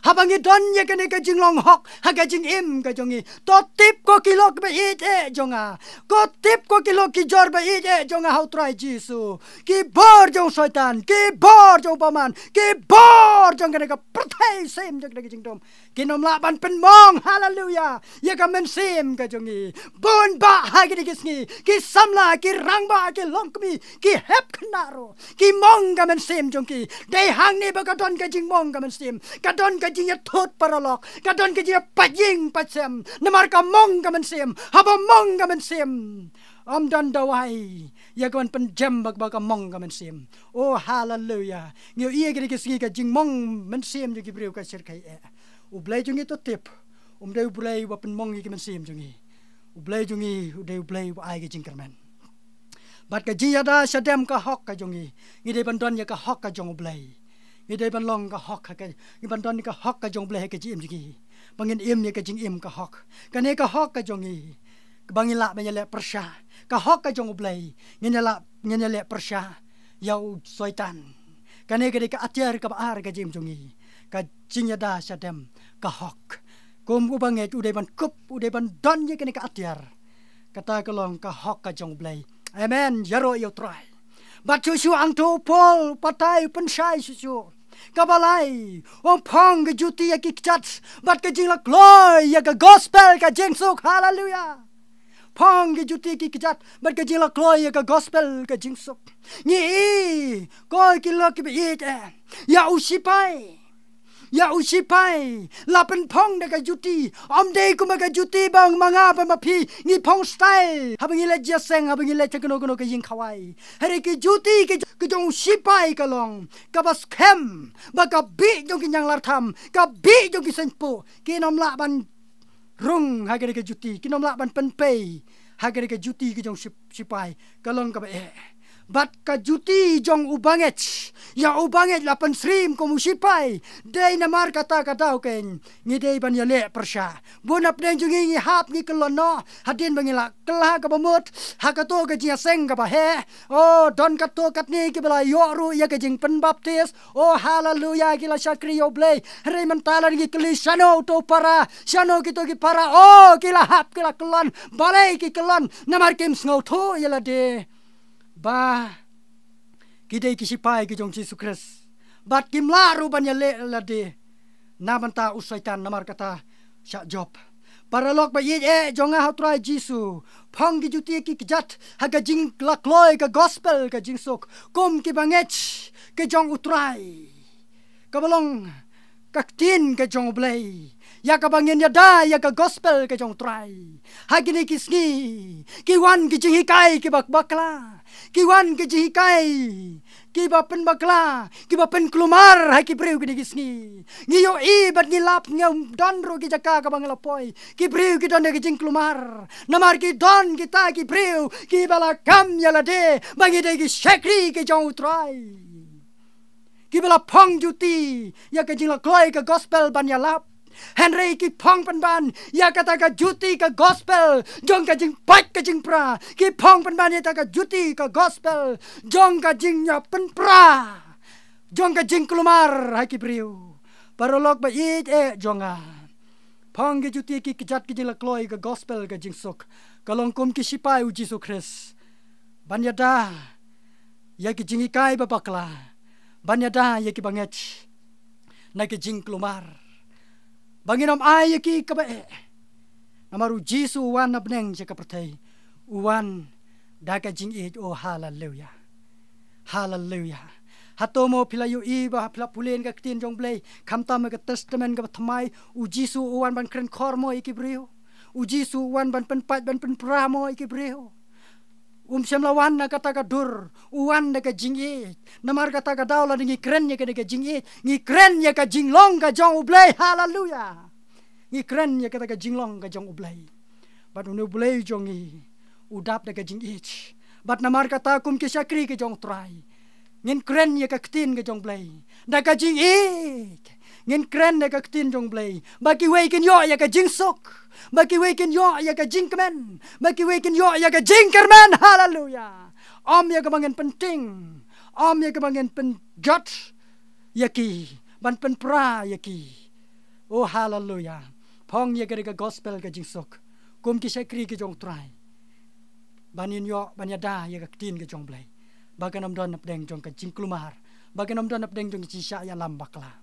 Haba ngi don ïa kane ka jinglong hok ha ka jingim ka jong ngi, to tip ko ki lok kiba ïeit eh jong nga, ko tip ko ki lok ki jor ba ïeit eh jong nga ha u Trai Jisu, ki bor jong u Soitan, ki bor jong u bymman, ki bor jong kane ka pyrthei, sim jong kane ka jingdum, kin ym lah ban pynmong, haleluya, ïa ka mynsiem ka jong ngi. Bun bah ha kine ki sngi ki samla, ki rangbah, ki longkmie, ki hep khynnah ruh ki mong ka mynsiem jong ki. Dei hangne ba ka don ka jingmong ka mynsiem, ka don ka jingïathut paralok, ka don ka jingïapait ïing pait sem, namar ka mong ka mynsiem. Haba mong ka mynsiem, ym don dawai ïa ka ban pynjem ba, ba ka mong ka mynsiem. Oh, haleluya. Ngi ïohi ïa kine ki sngi ka jingmong mynsiem jong ki briew ka shyrkhei eh. U Blei jong ngi, to tip, um dei u Blei uba pynmong ïa ki mynsiem jong ngi. U Blei jong ngi u dei u Blei uba ai ka jingkyrmen. Bad ka jingïada shadem ka hok ka jong ngi, ngi dei ban don ïa ka hok ka jong u Blei. Ngi dei ban long ka hok ha ka, ngi ban don ïa ka hok ka jong u Blei ha ka jingim jong ngi, ba ngin im ïa ka jingim ka hok. Kane ka hok ka jong ngi, ba ngin lah ban ïaleh pyrshah. Ka hok ka jong u Blei, ngin ïaleh, ngin ïaleh pyrshah ïa u Soitan. Kane ka dei ka atiar kaba ar ka jingim jong ngi, ka jingïada shadem ka hok. Kum u bangeit u dei ban kup, u dei ban don ïa kane ka atiar. Kata ka long ka hok ka jong u Blei. Amen. Ïaroh ïa u Trai. Bad shuh shuh hangto u Paul u batai, u pynshai shuh shuh. Kaba lai, u ong, phong ka juti ïa ki kjat bad ka jinglakloi ïa ka gospel ka jingsuk. Haleluya. Phong ka juti ïa ki kjat bad ka jinglakloi ïa ka gospel ka jingsuk. Ngi i, ko ki lok kiba ïeit eh, ïa u sipai, ïa u sipai la pynphong da ka juti. Ym dei kumba ka juti ba ma nga bad ma phi ngi phong style haba ngi leit jingïaseng, haba ngi leit sha kano kano ka ïing khawai. Hynrei ka juti ka, ka jong u sipai ka long kaba skhem ba ka bih jong ki ñianglartham, ka bih jong ki seiñpuh, kin ym lah ban rung ha kane ka juti, kin ym lah ban pynpei ha kane ka juti ka jong u sip-, sipai. Ka long kaba eh. Bad ka juti jong u bangeit, ïa u bangeit la pynsyriem kum u sipai. Dei namar kata ka daw keiñ ngi dei ban ïaleh pyrshah. Bun na pdeng jong ngi ngi hap ngi kyllon noh, hadien ba ngi la kylla kaba mut ha kato ka jingïaseng kaba heh. Oh, don katto katne kiba la ïoh ruh ïa ka jingpynbaptis. Oh, haleluya, ki la shakri ïa u Blei. Hynrei mynta lada ngi kylli shano uto u para, shano kito ki para, oh, ki la hap, ki la kyllon. Balei ki kyllon? Namar kim sngewthuh ïa lade ba ki dei ki sipai ki jong Jisu Khrist. Bad kim lah ruh ban ïaleh lade na bynta u Soitan, namar kata shah jop. Paralok ba ïeit eh jong nga ha u Trai Jisu, phong ki juti ïa ki kjat ha ka jinglakloi ka gospel ka jingsuk kum ki bangeit ki jong u Trai. Kaba long ka ktien ka jong u Blei ïa kaba ngin ïada ïa ka gospel ka jong U Trai. Ha kine ki sngi ki wan ki jinghikai kiba bakla, ki wan ki jinghikai kiba pynbakla, kiba pynkulmar ha ki briew kine ki sngi. Ngi ïohi bad ngi lap, ngi don ruh ki jaka kaba ngi la poi, ki briew ki don da ki jingkulmar. Namar ki don kita ki briew kiba la kam ïa lade ba ngi dei ki shakri ki jong U Trai, kiba la phong juti ïa ka jinglakloi ka gospel ban ïalap. Hynrei ki phong pynban ïa kata ka juti ka gospel jong ka jingpait ka jingpra. Ki phong pynban ïa kata ka juti ka gospel jong ka jingïapynpra, jong ka jingkulmar ha ki briew. Paralok ba ïeit eh jong nga, phong ki juti ki kjat ki jinglakloi ka gospel ka jingsuk, ka long kum ki shipai U Jisu Khrist, ban ïada ïa ki jinghikai ba bakla, ban ïada ïa kiba ngeit na ki jingkulmar, ba ngin ym ai ïa ki kaba eh. Namar U Jisu u wan na bneng sha ka pyrthei, u wan da ka jingïeit. Oh, haleluya. Haleluya. Hato mo phi la ïohi ba phi la pule ïa ka ktien jong U Blei, khamtam ha ka Testament kaba thymmai, U Jisu u wan ban kren khor mo ïa ki briew? U Jisu u wan ban pynpait ban pynpra mo ïa ki briew? Um shym la wan na kata ka dur, u wan da ka jingïeit. Namar kata ka daw lada ngi kren ïa ka, da ka jingïeit, ngi kren ïa ka jinglong ka jong U Blei. Haleluya. Ngi kren ïa kata ka jinglong ka jong U Blei. Bad une U Blei jong ngi u dap da ka jingïeit. Bad namar kata kum ki shakri ki jong U Trai, ngin kren ïa ka ktien ka jong U Blei da ka jingïeit. Ngin kren ïa ka ktien jong U Blei ba kiwei kin ïoh ïa ka jingsuk, ba kiwei kin ïoh ïa ka jingkmen, ba kiwei kin ïoh ïa ka jingkyrmen. Haleluya. Ym ïa kaba ngin pynting, ym ïa kaba ngin pynjot ïa ki, ban pynpra ïa ki. Oh, haleluya. Phong ïa ka, da ka gospel ka jingsuk, kum ki shakri ki jong U Trai, ban ïoh, ban ïada ïa ka ktien ka jong U Blei, ba kan ym don hapdeng jong ka jingkulmar, ba kan ym don hapdeng jong ka jingshah ïalam bakla.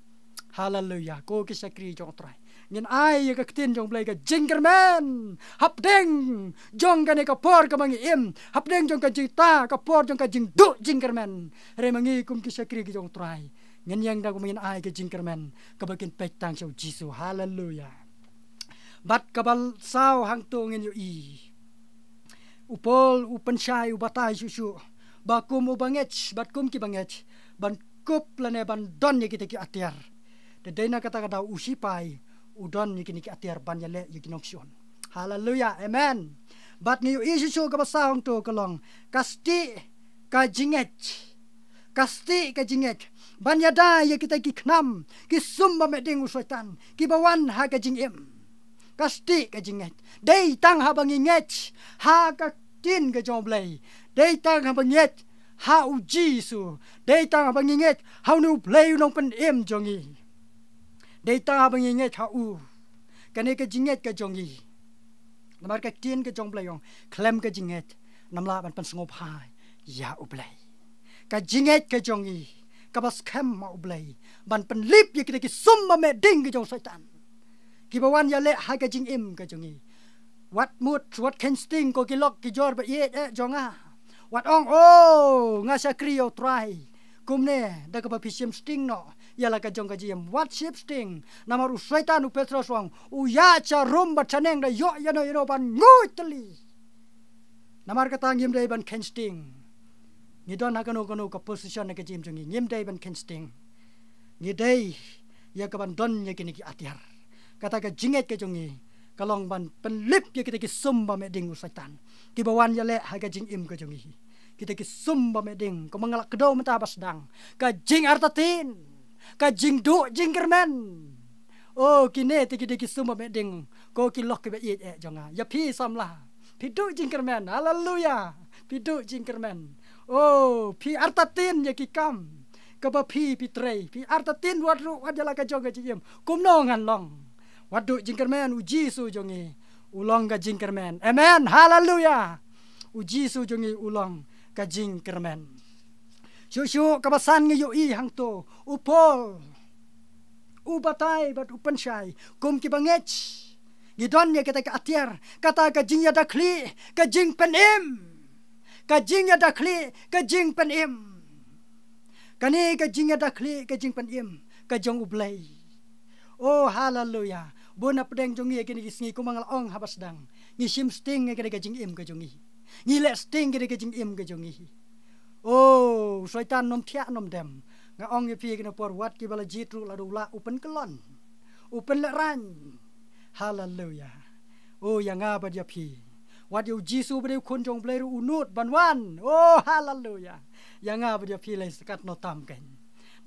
Haleluya. Ko ki shakri jong U Trai, ngin ai ïa ka ktien jong U Blei ka jingkyrmen hapdeng jong kane ka por kaba ngi im, hapdeng jong ka jingta, ka por jong ka jingduh jingkyrmen. Hynrei ma ngi kum ki shakri ki jong U Trai, ngin ïeng da kumba ngin ai ka jingkyrmen kaba kin peit tang sha U Jisu. Haleluya. Bad kaba saw hangto ngin ïohi, u Paul u pynshai, u batai shuh shuh ba kum uba ngeit, bad kum kiba ngeit, ban kup lane ban don ïa kita ki atiar, te dei na kata ka daw u shipai u don ïa kine ki atiar ban ïaleh ïa ki nongshun. Haleluya, amen. Bad ngi ïohi shuh shuh kaba saw hangto ka long ka stieh ka jingngeit. Ka stieh ka jingngeit ban ïada ïa kita ki khnam ki sum ba meh ding u Soitan kiba wan ha ka jingim. Ka stieh ka jingngeit dei tang haba ngi ngeit ha ka ktien ka jong U Blei, dei tang haba ngeit ha U Jisu, dei tang haba ngi ngeit ha une U Blei u nongpynim jong ngi, dei tang haba ngi ngeit ha u. Kane ka jingngeit ka jong ngi, namar ka ktien ka jong U Blei ong, khlem ka jingngeit ngim lah ban pynsngewbha ïa U Blei. Ka jingngeit ka jong ngi kaba skhem ha U Blei ban pynlip ïa kita ki sum ba meh ding ki jong u Soitan kiba wan ïaleh ha ka jingim ka jong ngi. Wat mut, wat kheiñ sting ko ki lok ki jor ba ïeit eh jong nga. Wat ong, "Oh, nga shakri ïa U Trai." Kumne da kaba phi shim sting noh ïa la ka jong ka jingim, wat shim sting. Namar u Soitan u Petros u ong, u ïaid sharum bad shaneng da ïoh ïano ïano ban nguid tylli. Namar kata ngim dei ban kheiñ sting. Ngi don ha kano kano ka position ha ka jingim jong ngi, ngim dei ban kheiñ sting. Ngi dei ïa kaban don ïa kine ki atiar. Kata ka jingngeit ka jong ngi ka long ban pynlip ïa kita ki sum ba meh ding u Soitan kiba wan ïaleh ha ka jingim ka jong ngi. Kita ki sum ba meh ding, kumba nga la kdew mynta ba sdang, ka jingartatien, ka jingduh jingkyrmen. Oh, kine te ki dei ki sum ba meh ding, ko ki lok kiba ïeit eh jong nga. Ïa phi samla, phi duh jingkyrmen. Haleluya. Phi duh jingkyrmen. Oh, phi artatien ïa ki kam kaba phi, phi trei, phi artatien wat ruh wat ïa la ka jong ka jingim. Kumno ngan long? Wat duh jingkyrmen, U Jisu jong ngi u long ka jingkyrmen. Amen. Haleluya. U Jisu jong ngi u long ka jingkyrmen. Shuh shuh kaba san ngi ïohi hangto, u Paul u batai bad u pynshai, kum kiba ngeit ngi don ïa kata ka atiar, kata ka jingïada khlieh ka jingpynim. Ka jingïada khlieh ka jingpynim. Kane ka jingïada khlieh ka jingpynim ka jong U Blei. Oh, haleluya. Bun na pdeng jong ngi ïa kine ki sngi kumba nga la ong haba sdang, ngi shim sting ïa kane ka jingim ka jong ngi. Ngi leh sting ïa kane ka jingim ka jong ngi. Oh, u Soitan nym thiah nym dem. Nga ong ïa phi ïa kane por, wat kiba la jied ruh lada u lah u pynkyllon, u pynlehraiñ. Haleluya. Oh, ïa nga bad ïa phi, wat ïa u Jisu ba dei u Khun jong U Blei ruh u nud ban wan. Oh, haleluya. Ïa nga bad ïa phi lei sa katno tam kein.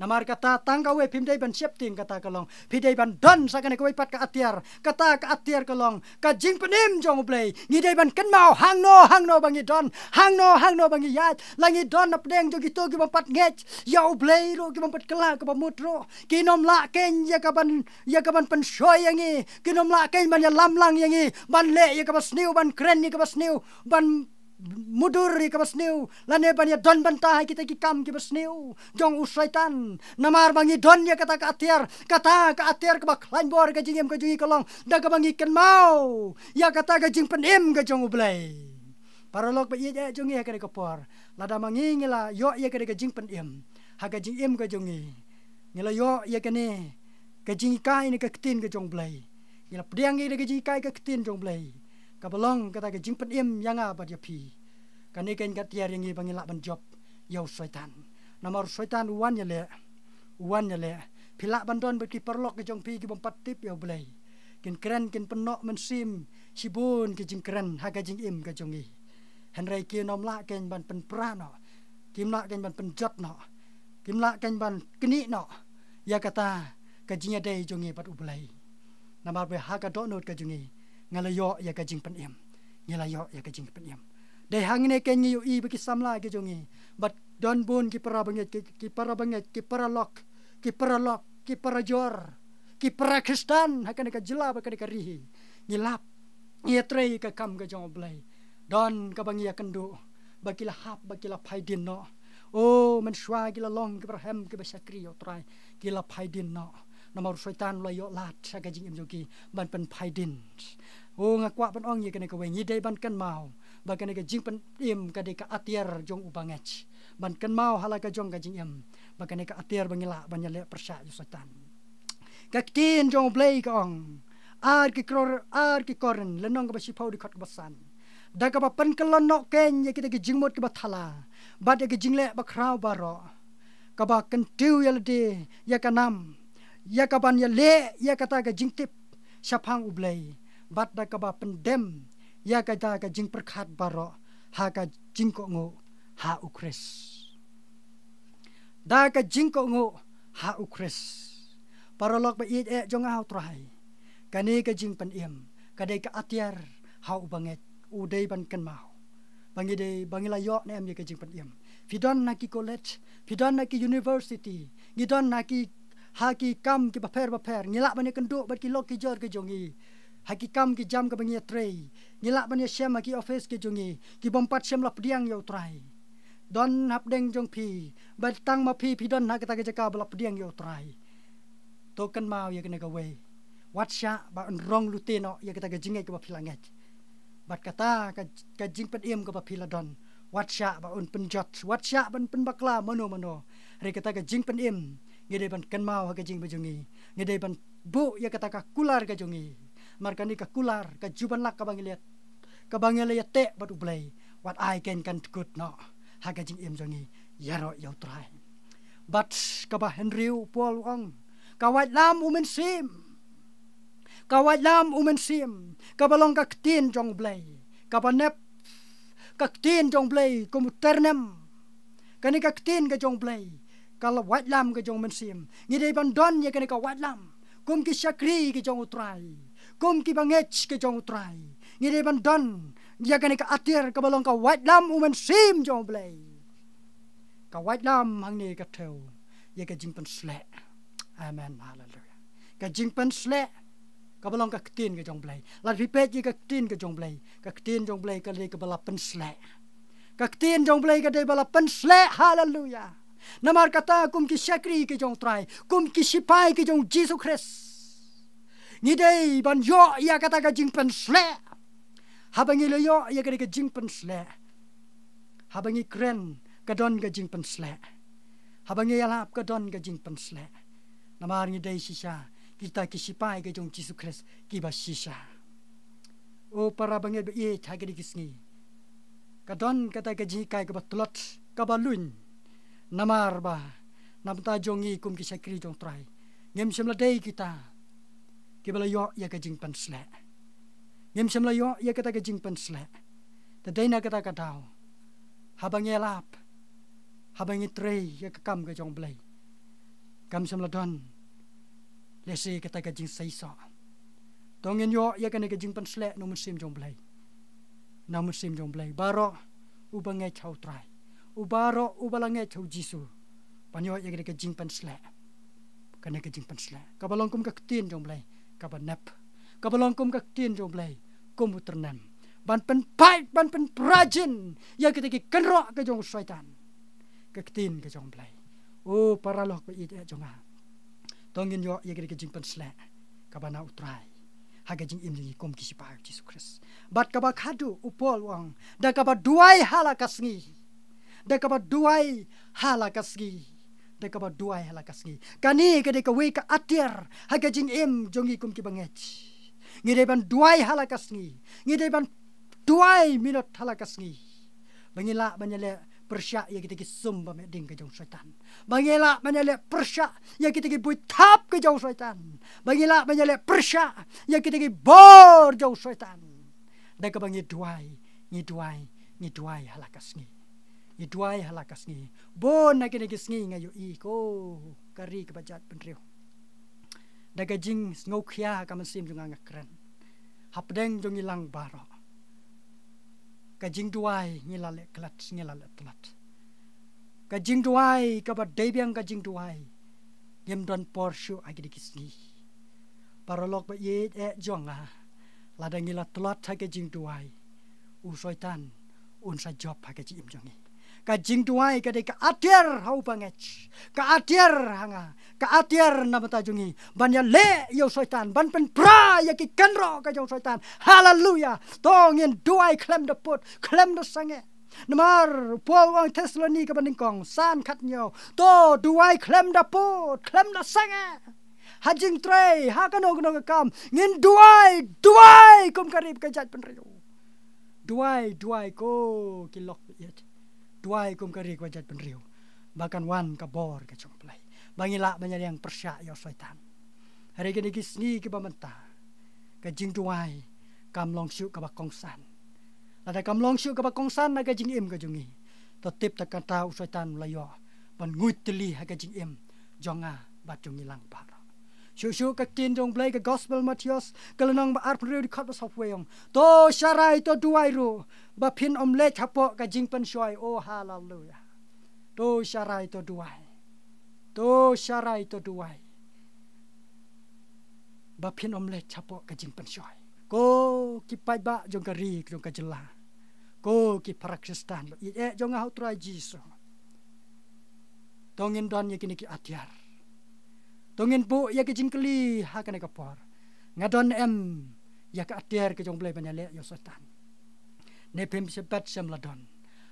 Namar kata tang kawei phim dei ban sheptieng, kata ka long phi dei ban don sa kane kawei pat ka atiar. Kata ka atiar ka long ka jingpynim jong U Blei. Ngi dei ban kynmaw hangno hangno ba ngi don, hangno hangno ba ngi ïaid. La ngi don na pdeng jong kito ki bym pat ngeit ïa U Blei ruh, ki bym pat kylla kaba mut ruh, ki nym lah kein ïa ka ban, ïa ka ban pynshoi ïa ngi. Ki nym lah kein ban ïalam lang ïa ngi, ban leh ïa kaba sniew, ban kren ïa kaba sniew, ban mudui ïa kaba sniew, lane ban ïadon bynta ha kita ki kam kiba sniew jong u Soitan. Namar ba ngi don ïa kata ka atiar, kata ka atiar kaba khlaiñ bor ka jingim ka jong ngi ka long da kaba ngi kynmaw ïa kata ka jingpynim ka jong U Blei. Paralok ba ïeit eh jong ngi ha kane ka por, lada ma ngi ngi la ïoh ïa kane ka jingpynim ha ka jingim ka jong ngi, ngi la ïoh ïa kane ka jinghikai ne ka ktien ka jong U Blei, ngi la pdiang ïa kane ka jinghikai ka ktien jong U Blei, kaba long kata ka jingpynim ïa nga bad ïa phi. Kane kein ka tiar ïa ngi ba ngin lah ban jop ïa u Soitan. Namar u Soitan u wan ïaleh, u wan ïaleh. Phi lah ban don bad ki paralok ka jong phi ki bym pat tip ïa U Blei. Kin kren, kin pynnoh mynsiem shibun ki jingkren ha ka jingim ka jong ngi. Hynrei ki nym lah kein ban pynpra noh, kim lah kein ban pynjot noh, kim lah kein ban knieh noh ïa kata ka jingïadei jong ngi bad U Blei. Namar ba ha ka dohnud ka jong ngi, ngi la ïoh ïa ka jingpynim. Ngi la ïoh ïa ka jingpynim. Dei hangne kein ngi ïohi ba ki samla ki jong ngi, bad don bun ki para bangeit, ki, ki para bangeit, ki paralok, ki paralok, ki parajor, ki para Khristan ha kane ka jylla bad kane ka ri hi, ngi lap, ngi ïatrei ka kam ka jong U Blei. Don kaba ngi ïakynduh ba ki la hap, ba ki la phai dien noh. Oh, mynshuwa ki la long kiba rhem, kiba shakri ïa U Trai, ki la phai dien noh. Namar u Soitan u la ïoh lad ha ka jingim jong ki ban pynphai dien. Oh, nga kwah ban ong ïa kane kawei, ngi dei ban kynmaw ba kane ka jingpynim ka dei ka atiar jong u bangeit. Ban kynmaw ha la ka jong ka jingim ba kane ka atiar ba ngi lah ban ïaleh pyrshah ïa u Soitan. Ka ktien jong U Blei ka ong, ar ki Kor-, ar ki Korinth lynnong kaba shiphew, dkhot kaba san: Da kaba pynkyllon noh kein ïa kita ki jingmut kiba thala bad ïa ki jingleh bakhraw baroh, kaba kyntiew ïa lade ïa ka nam, ïa kaban ïaleh ïa kata ka jingtip shaphang U Blei, bad da kaba pyndem ïa kata ka jingpyrkhat baroh ha ka jingkohnguh ha U Khrist. Da ka jingkohnguh ha U Khrist. Paralok ba ïeit eh jong nga ha U Trai, kane ka jingpynim ka dei ka atiar ha u bangeit, u dei ban kynmaw ba ngi dei, ba ngi la ïoh ne em ïa ka jingpynim. Phi don ha ki college, phi don ha ki university, ngi don ha ki, ha ki kam kiba pher bapher, ngi lah ban ïakynduh bad ki lok ki jor ki jong ngi ha ki kam ki jam kaba ngi ïatrei. Ngi lah ban ïashem ha ki office ki jong ngi, ki bym pat shym la pdiang ïa U Trai. Don hapdeng jong phi, bad tang ma phi phi don ha kata ka jaka ba la pdiang ïa U Trai. To kynmaw ïa kane kawei, wat shah ba un rong lute noh ïa kata ka jingngeit kaba phi la ngeit. Bad kata ka, ka jingpynim kaba phi la don, wat shah ba un pynjot, wat shah ban pynbakla mano mano. Hynrei kata ka jingpynim ngi dei ban kynmaw ha ka jingim jong ngi. Ngi dei ban buh ïa kata ka kular ka jong ngi. Namar kane ka kular ka ju ban lak kaba ngi la, kaba ngi la ïateh bad U Blei, wat ai kein kan tkut noh ha ka jingim jong ngi ïaroh ïa U Trai. Bad kaba hynriew, Paul u ong, ka waitlam u mynsiem. Ka waitlam u mynsiem, kaba long ka ktien jong U Blei, kaba nep, ka ktien jong U Blei kum u tyrnem. Kane ka ktien ka jong U Blei ka la waitlam ka jong u mynsiem. Ngi dei ban don ïa kane ka waitlam kum ki shakri ki jong U Trai, kum ki bangeit ki jong U Trai. Ngi dei ban don ïa kane ka atiar kaba long ka waitlam u mynsiem jong U Blei. Ka waitlam hangne ka thew ïa ka jingpynsleh. Amen, haleluya. Ka jingpynsleh kaba long ka ktien ka jong U Blei. Lada phi peit ïa ka ktien ka jong U Blei, ka ktien jong U Blei ka dei kaba la pynsleh. Ka ktien jong U Blei ka dei ba la pynsleh, haleluya. Namar kata kum ki shakri ki jong U Trai, kum ki shipai ki jong U Jisu Khrist, ngi dei ban ïoh ïa kata ka jingpynsleh. Haba ngi la ïoh ïa kata ka jingpynsleh, haba ngi kren ka don ka jingpynsleh, haba ngi ïalap ka don ka jingpynsleh. Namar ngi dei shisha kita ki sipai ka jong Jisu Khrist kiba shisha. O para bangeit ba ïeit, ha kine ki sngi ka don kata ka jinghikai kaba tlot, kaba lun. Namar ba na bynta jong ngi kum ki shakri jong Trai, ngim shym la dei kita kiba la ïoh ïa ka jingpynsleh. Ngim shym la ïoh ïa kata ka jingpynsleh. Te dei na kata ka daw, haba ngi lap, haba ngi trei ïa ka kam ka jong Blei, kam shym la don lehse kata ka jingseisoh. To ngin ïoh ïa kane ka jingpynsleh na u Mynsiem jong Blei. Na u Mynsiem jong Blei baroh uba ngeit ha u Trai, u baroh uba la ngeit ha u Jisu, ban ïoh ïa kane ka jingpynsleh. Kane ka jingpynsleh kaba long kum ka ktien jong Blei kaba nep, kaba long kum ka ktien jong Blei kum u tyrnem, ban pynpait, ban pynpra jin ïa kita ki kynroh ka jong u Soitan. Ka ktien ka jong Blei. O para lok ba ïeit eh jong nga, to ngin ïoh ïa kane ka jingpynsleh kaba na u Trai ha ka jingim jong ngi kum ki sipai Jisu Khrist. Bad kaba khadduh u Paul u ong, da kaba duwai ha la ka sngi. Da kaba duwai ha la ka sngi. Da kaba duwai ha la ka sngi. Kane ka dei kawei ka atiar ha ka jingim jong ngi kum ki bangeit. Ngi dei ban duwai ha la ka sngi. Ngi dei ban duwai minot ha la ka sngi. Ba ngi lah ban ïaleh pyrshah ïa kita ki sum ba meh ding ka jong u Soitan. Ba ngi lah ban ïaleh pyrshah ïa kita ki buit thap ka jong u Soitan. Ba ngi lah ban ïaleh pyrshah ïa kita ki bor jong u Soitan. Da kaba ngi duwai, ngi duwai, ngi duwai ha la ka sngi. Ngi duwai ha la ka sngi. Bun na kine ki sngi nga ïohi ko ka ri kaba jaitbynriew, da ka jingsngewkhia ha ka mynsiem jong nga, nga kren hapdeng jong ngi lang baroh. Ka jingduwai ngi la leh klet, ngi la leh tlot. Ka jingduwai kaba dei biang ka jingduwai, ngim don por shuh ha kine ki sngi. Para lok ba ïeit eh jong nga, lada ngi la tlot ha ka jingduwai, u Soitan un sa jop ha ka jingim jong ngi. Ka jingduwai ka dei ka atiar ha u bangeit, ka atiar ha nga, ka atiar na bynta jong ngi ban ïaleh ïa u Soitan, ban pynpra ïa ki kynroh ka jong u Soitan. Haleluya. To ngin duwai khlem da pud, khlem da sangeh. Namar u Paul u ong Thessaloni kaba nyngkong san khathynñiew, to duwai khlem da pud, khlem da sangeh. Ha jingtrei, ha kano kano ka kam, ngin duwai, duwai kum ka ri kaba jaitbynriew. Duwai, duwai ko ki lok ba ïeit. Duwai kum ka ri kaba jaitbynriew, ba kan wan ka bor ka jong u Blei, ba ngi lah ban ïaliang pyrshah ïa u Soitan. Hynrei kine ki sngi kiba mynta, ka jingduwai kam long shuh kaba kongsan. Lada kam long shuh kaba kongsan ha ka jingim ka jong ngi, to tip ta kata u Soitan u la ïoh ban nguid tylli ha ka jingim jong nga bad jong ngi lang baroh. Shuh shuh ka ktien jong u Blei, ka Gospel Mathaios ka lynnong ba arphew hynriew, dkhot ba sawphew wei, ong, to sharai, to duwai ruh ba phin ym leit hapoh ka jingpynshoi. O haleluya. To sharai, to duwai. To sharai, to duwai ba phin ym leit hapoh ka jingpynshoi. Ko ki paidbah jong ka ri, jong ka jylla, ko ki para Khristan ba ïeit eh jong nga ha u Trai Jisu, to ngin don ïa kine ki atiar. To ngin buh ïa ki jingkylli ha kane ka por, nga don em ïa ka atiar ka jong u Blei ban ïaleh ïa u Soitan? Ne phim shym pat shym la don?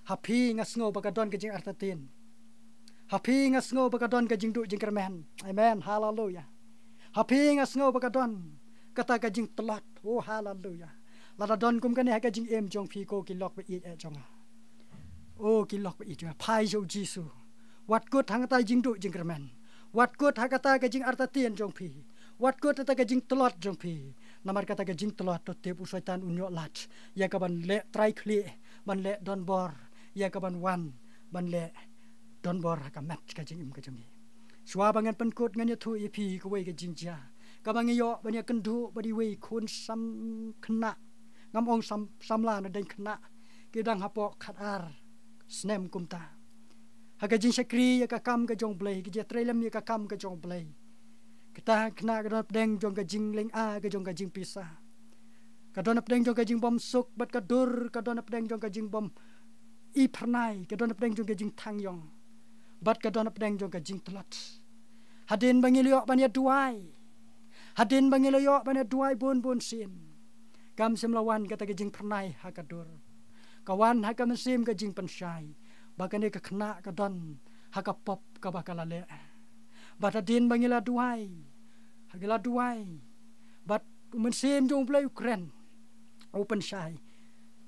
Ha phi nga sngew ba ka don ka jingartatien. Ha phi nga sngew ba ka don ka jingduh jingkyrmen. Amen. Haleluya. Ha phi nga sngew ba ka don kata ka jingtlot. O haleluya. Lada don kum kane ha ka jingim jong phi, ko ki lok ba ïeit eh jong nga, o ki lok ba ïeit jong nga, phai sha u Jisu. Wat kut ha kata ka jingduh jingkyrmen. Wat kut ha kata ka jingartatien jong phi. Wat kut ha kata ka jingtlot jong phi. Namar kata ka jingtlot, to tip u Soitan un ïoh lad ïa ka ban leh trai khlieh, ban leh donbor, ïa ka ban wan ban leh donbor ha ka met ka jingim ka jong ngi. Shuwa ba ngan pynkut, ngan ïathuh ïa phi kawei ka jingjia kaba ngi ïoh ban ïakynduh bad iwei i khun sam-, khynnah. Ngam ong sam-, samla, na dang khynnah, ki dang hapoh khatar snem kumta. Ha ka jingshakri ïa ka kam ka jong u Blei, ka jingtrei lem ïa ka kam ka jong u Blei. Kata ka khynnah ka don hapdeng jong ka jinglynga, ka jong ka jingpisa. Ka don hapdeng jong ka jingbym suk bad ka dur, ka don hapdeng jong ka jingbym i phyrnai, ka don hapdeng jong ka jingthang ïong, bad ka don hapdeng jong ka jingtlot. Hadien ba ngi la ïoh ban ïaduwai, hadien ba ngi la ïoh ban ïaduwai bun bun sien, kam shym la wan kata ka jingphyrnai ha ka dur. Ka wan ha ka mynsiem ka jingpynshai ba kane ka khynnah ka don ha ka pop kaba ka la leh. Bad hadien ba ngi la duwai, Ha ki la duwai. Bad u Mynsiem jong U Blei u kren. U pynshai.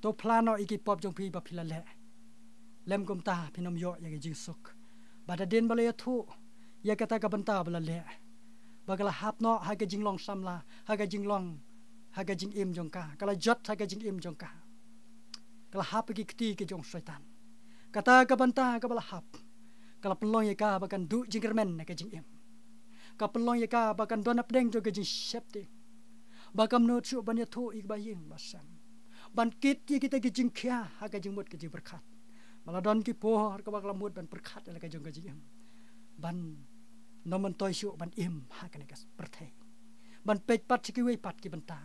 To phla noh ïa ki pop jong phi ba phi la leh. Lym kumta phin ym ïoh ïa ka jingsuk. Bad hadien ba la ïathuh ïa kata ka bynta ba la leh, ba ka la hap noh ha ka jinglong samla, ha ka jinglong, ha ka jingim jong ka. Ka la jot ha ka jingim jong ka. Ka la hap ha ki kti ki jong Soitan. Kata ka bynta kaba la hap, ka la pynlong ïa ka ba kan duh jingkyrmen ha ka jingim. Ka pynlong ïa ka ba kan don hapdeng jong ka jingsheptieng. Ba kam nud shuh ban ïathuh ïa ki baïing basem, ban kit ïa kita ki jingkhia ha ka jingmut ka jingpyrkhat. Ba la don ki por kaba ka la mut ban pyrkhat ïa la ka jong ka jingim, ban nym myntoi shuh ban im ha kane ka pyrthei, ban peit pat sha kiwei pat ki bynta,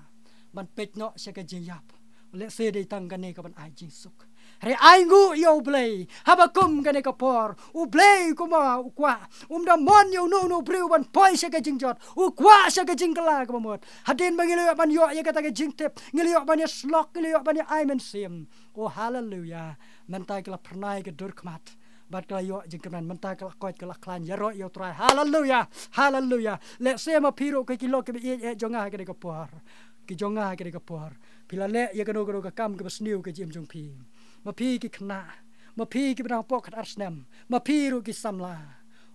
ban peit noh sha ka jingïap. Lehse dei tang kane ka ban ai jingsuk. Hynrei ai nguh ïa U Blei, haba kum kane ka por, U Blei kumba u kwah, um da mon ïa uno uno u briew ban poi sha ka jingjot. U kwah sha ka jingkylla kaba mut. Hadien ba ngi la ïoh ban ïoh ïa kata ka jingtip, ngi la ïoh ban ïa slok, ngi la ïoh ban ïa ai mynsiem. Oh, haleluya. Mynta ki la phyrnai ka dur khmat. Bad ka la ïoh jingkyrmen, mynta ka la koit, ka la khlaiñ, ïaroh ïa U Trai. Haleluya. Haleluya. Lehse ma phi ruh ki, ki lok kiba ïeit eh jong nga ha kane ka por, ki jong nga ha kane ka por, phi la leh ïa kano kano ka kam kaba sniew ha ka jingim jong phi. Ma phi ki khynnah, ma phi kiba dang hapoh khatar snem, ma phi ruh ki samla.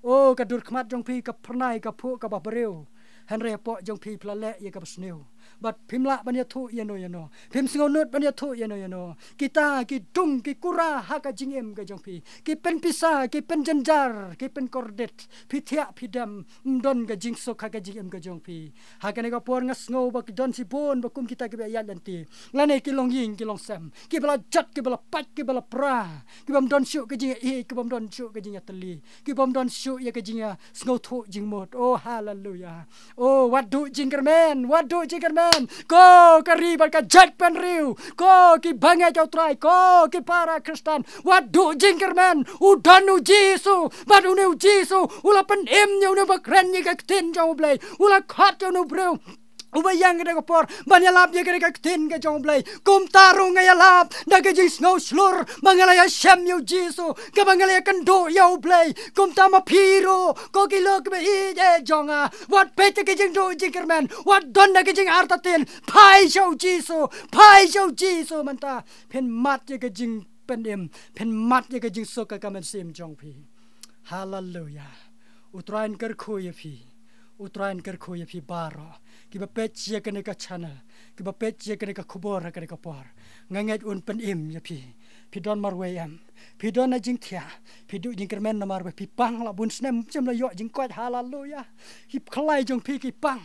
Oh, ka dur khmat jong phi ka phyrnai, ka phuh, kaba briew. Hynrei hapoh jong phi phi la leh ïa kaba sniew. Bad phim lah ban ïathuh ïano ïano. Phim sngewnud ban ïathuh ïano ïano. Kita ki dung ki kura ha ka jingim ka jong phi, ki pynpisa, ki pynjynjar, ki pynkordit. Phi thiah, phi dem, ym don ka jingsuk ha ka jingim ka jong phi. Ha kane ka por nga sngew ba ki don shibun ba kum kita kiba ïaid lynti, lane ki longïing ki longsem, kiba la jot, kiba la pait, kiba la pra, kibym don shuh ka jingïaieit, kibym don shuh ka jingïatylli, kibym don shuh ïa ka jingïasngewthuh jingmut. Oh, haleluya. Oh, wat duh jingkyrmen, wat duh jingkyrmen. Ko ka ri bad ka jaitbynriew, ko ki bangeit ïa U Trai, ko ki para Khristan, wat duh jingkyrmen. U don U Jisu, bad une U Jisu u la pynim ïa une ba kren ïa ka ktien jong U Blei. U la khot ïa une u briew uba ïeng ha kane ka por ban ïalap ïa kane ka ktien ka jong U Blei. Kumta ruh nga ïalap da ka jingsngew shlur ba nga la ïashem ïa U Jisu, kaba nga la ïakynduh ïa U Blei. Kumta ma phi ruh, ko ki lok kiba ïeit eh jong nga, wat peit ïa ka jingduh jingkyrmen, wat don da ka jingartatien. Phai sha U Jisu, phai sha U Jisu mynta. Phin mad ïa ka jingpynim, phin mad ïa ka jingsuk ha ka mynsiem jong phi. Haleluya. U Trai un kyrkhu ïa phi. U Trai un kyrkhu ïa phi baroh kiba peit ïa kane ka channel, kiba peit ïa kane ka khubor ha kane ka por. Nga ngeit un pynim ïa phi. Phi don marwei em? Phi don na jingthiah? Phi duh jingkyrmen na marwei? Phi pang la bun snem, phim shym la ïoh jingkoit. Haleluya. Ki khlai jong phi ki pang.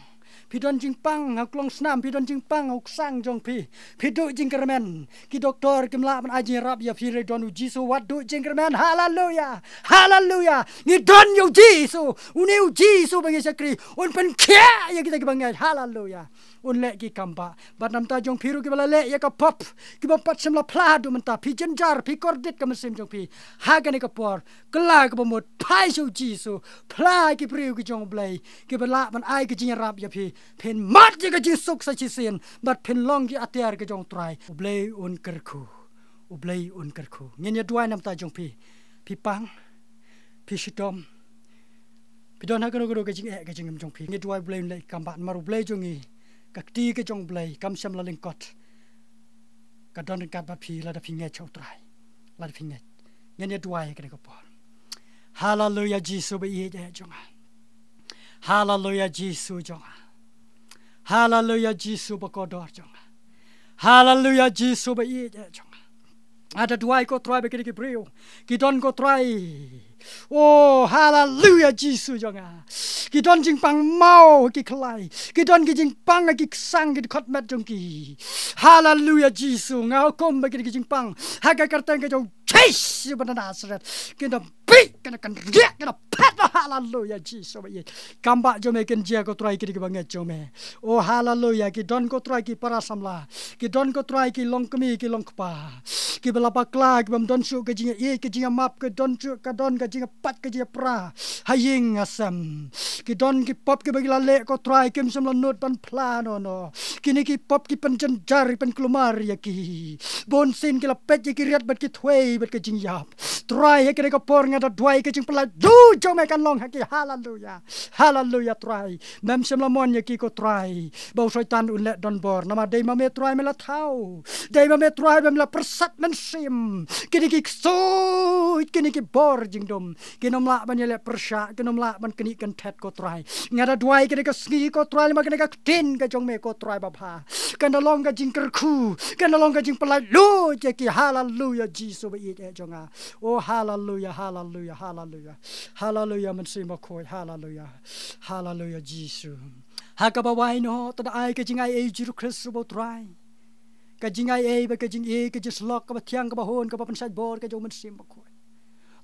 Phi don jingpang ha u klongsnam, phi don jingpang ha u ksang jong phi. Phi duh jingkyrmen. Ki doktor kim lah ban ai jingïarap ïa phi, hynrei don U Jisu, wat duh jingkyrmen. Haleluya. Haleluya. Ngi don ïa U Jisu. Une U Jisu ba ngi shakri un pynkhiah ïa kita kiba ngeit. Haleluya. Un leh ki kam bah. Bad na bynta jong phi ruh kiba la leh ïa ka pop, kiba pat shym la phla haduh mynta, phi jynjar, phi kordit ka mynsiem jong phi ha kane ka por. Kylla kaba mut, phai sha U Jisu. Phla ki briew ki jong U Blei kiba lah ban ai ka jingïarap ïa phi. Phin mad ïa ka jingsuk sa shisien bad phin long ki atiar ki jong U Trai. U Blei un kyrkhu. U Blei un kyrkhu. Ngin ïa duwai na bynta jong phi. Phi pang, phi shitom, phi don ha kano kano ka jingeh ka jingim jong phi, ngi duwai U Blei un leh kam bah, namar U Blei jong ngi, ka kti ka jong U Blei kam shym la lyngkot. Ka don ryngkat bad phi lada phi ngeit sha U Trai, lada phi ngeit. Ngin ïa duwai ha kane ka por. Haleluya Jisu ba ïeit eh jong nga. Haleluya Jisu jong nga. Haleluya Jisu ba kordor jong nga. Haleluya Jisu ba ïeit eh jong nga. Nga da duwai ko Trai ba kine ki briew ki don ko Trai. Oh, haleluya Jisu jong nga. Ki don jingpang maw ki khlai. Ki don ki jingpang ki ksang ki dkhot met jong ki. Haleluya Jisu, nga hukum ba kine ki jingpang ha ka kyrteng ka jong Jisu ba na Nasareth. Ki da bit, ki da kynriah, ki da phet. Haleluya Jisu ba ïeit. Kam bah jong me kin jia ko Trai kine kiba ngeit jong me. Oh, haleluya, ki don ko Trai ki para samla. Ki don ko Trai ki longkmie ki longkpa. Kiba la bakla, kibym don shuh ka jingïaieit, ka jingïamap, ka don shuh, ka don ka jingïapait, ka jingïapra ha ïing ha sem. Ki don ki pop kiba ki la leh ko Trai, kim shym la nud ban phla noh noh. Kine ki pop ki pynjynjar, ki pynkulmar ïa ki. Bun sien ki la peit ïa ki riat bad ki thwei bad ka jingïap. Trai, ha kane ka por nga da duwai ka jingpynlait luid jong me kan long ha ki. Haleluya. Haleluya, Trai. Mem shym la mon ïa ki, ko Trai, ba u Soitan un leh donbor. Namar dei ma me, Trai, me la thaw. Dei ma me, Trai, ba me la pyrsad mynsiem. Kine ki ksuid, kine ki bor jingdum, kin ym lah ban ïaleh pyrshah, kin ym lah ban knieh kynthet, ko Trai. Nga da duwai kane ka sngi, ko Trai, lem bad kane ka ktien ka jong me, ko Trai babha, kan da long ka jingkyrkhu, kan da long ka jingpynlait luid ïa ki. Haleluya, Jisu ba ïeit eh jong nga. Oh, haleluya, haleluya, haleluya. Haleluya, Mynsiem Bakhuid, haleluya. Haleluya, Jisu. Ha kaba wai noh, to da ai ka jingaiei jong u Khrist uba u Trai. Ka jingaiei bad ka jingïeit, ka jingsyllok kaba thiang, kaba hun, kaba pynshait bor ka jong u Mynsiem Bakhuid.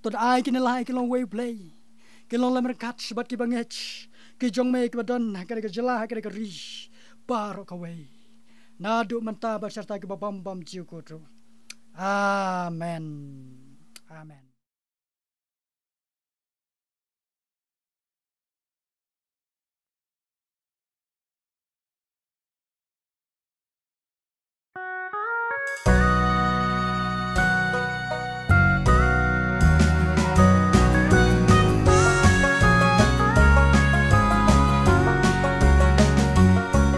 To da ai kine lai ki long wei u Blei, ki long lem ryngkat bad kiba ngeit, ki jong me kiba don ha kane ka jylla, ha kane ka ri, baroh kawei, naduh mynta bad sha kita kiba bym bam jingkut ruh. Amen. Amen.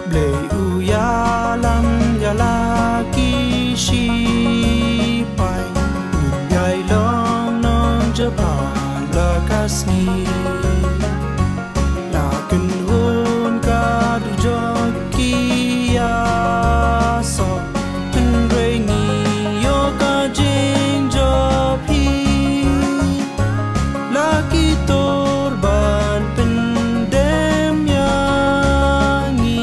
Blei u ïalam ïa la ki sipai, ngin ïai long nongjop ha la ka sngi. La kynhun ka dujok ki ïasoh, hynrei ngi ïoh ka jingjop hi. La ki tur ban pyndem ïa ngi,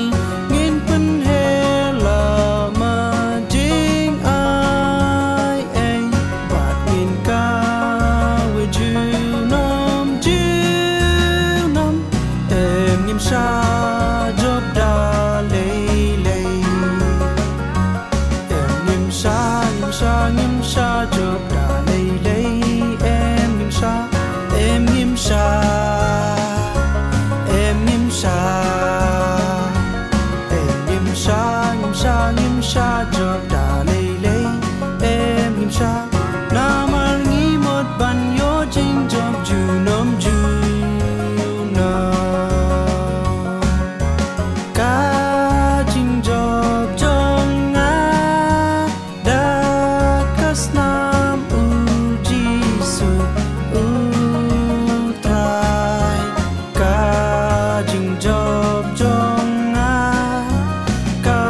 ngin pynheh la ma jingai ei, bad ngin kawei junom junom. Em ngim shah jop da lei lei. Em ngim shah, ngim shah, ngim shah jop da lei lei. Em ngim shah, em ngim shah, em ngim shah. Em ngim shah, ngim shah, ngim shah jop da lei lei. Em ngim shah, namar ngi mut ban ïoh jingjop junom junom. Ka jingjop jong nga da ka snam u Jisu u Trai. Ka jingjop jong nga, ka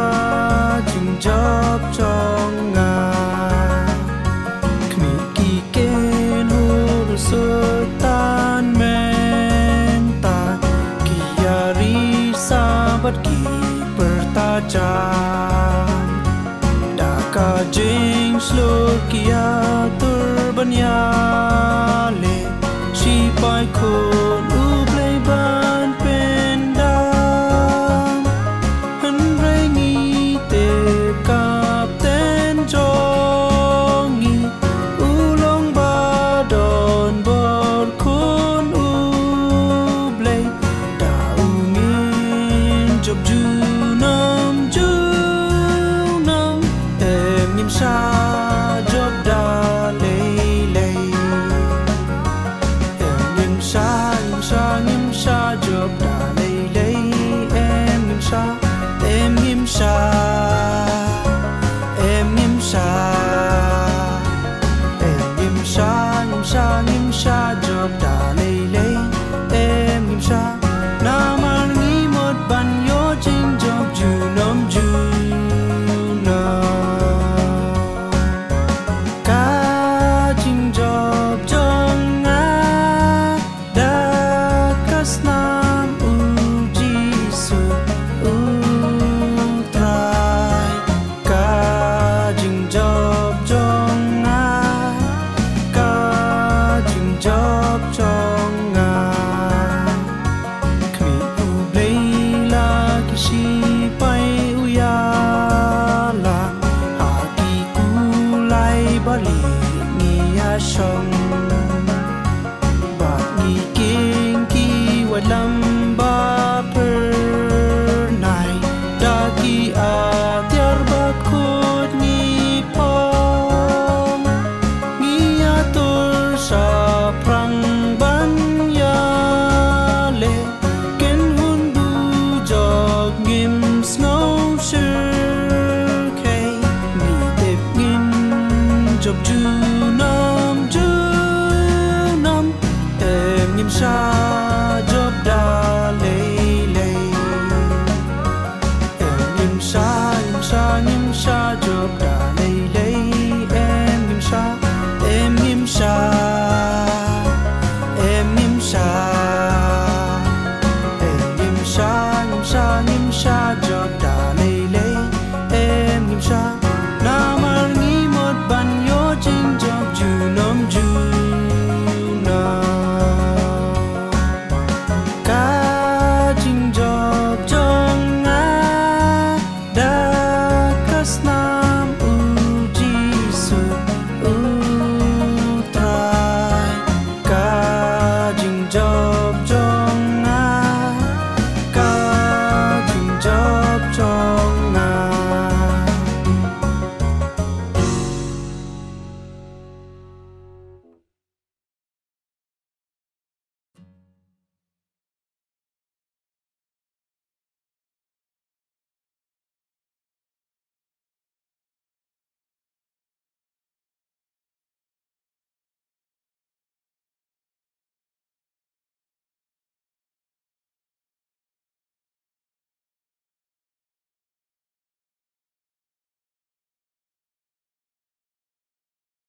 jingjop jong nga. Khmih ki kynhun u Soitan mynta, ki ïa ri sa bad ki pyrta jam. Da ka jingshlur ki ïatur ban ïaleh shipai khun u Blei ban pyndam. Hynrei ngi tip Kapten jong ngi u long ba donbor khun u Blei. Da u ngin jop junom junom. Em ngim shah jop da lei lei. Em ngim shah, ngim shah, ngim shah jop da lei lei. Em ngim shah, em ngim shah, em ngim shah. Em ngim shah, ngim shah, ngim shah jop da lei lei. Em ngim shah, namar ngi mut ban ïoh jingjop junom junom. Ka jingjop jong nga da ka snam u Jisu u Trai. Ka jingjop jong nga, ka jingjop jong nga. Khmih u Blei la ki shipai u ïalam ha ki kulai ba lieh ngi ïa shong. Bad ngi kieng ki waitlam ba phyrnai da ki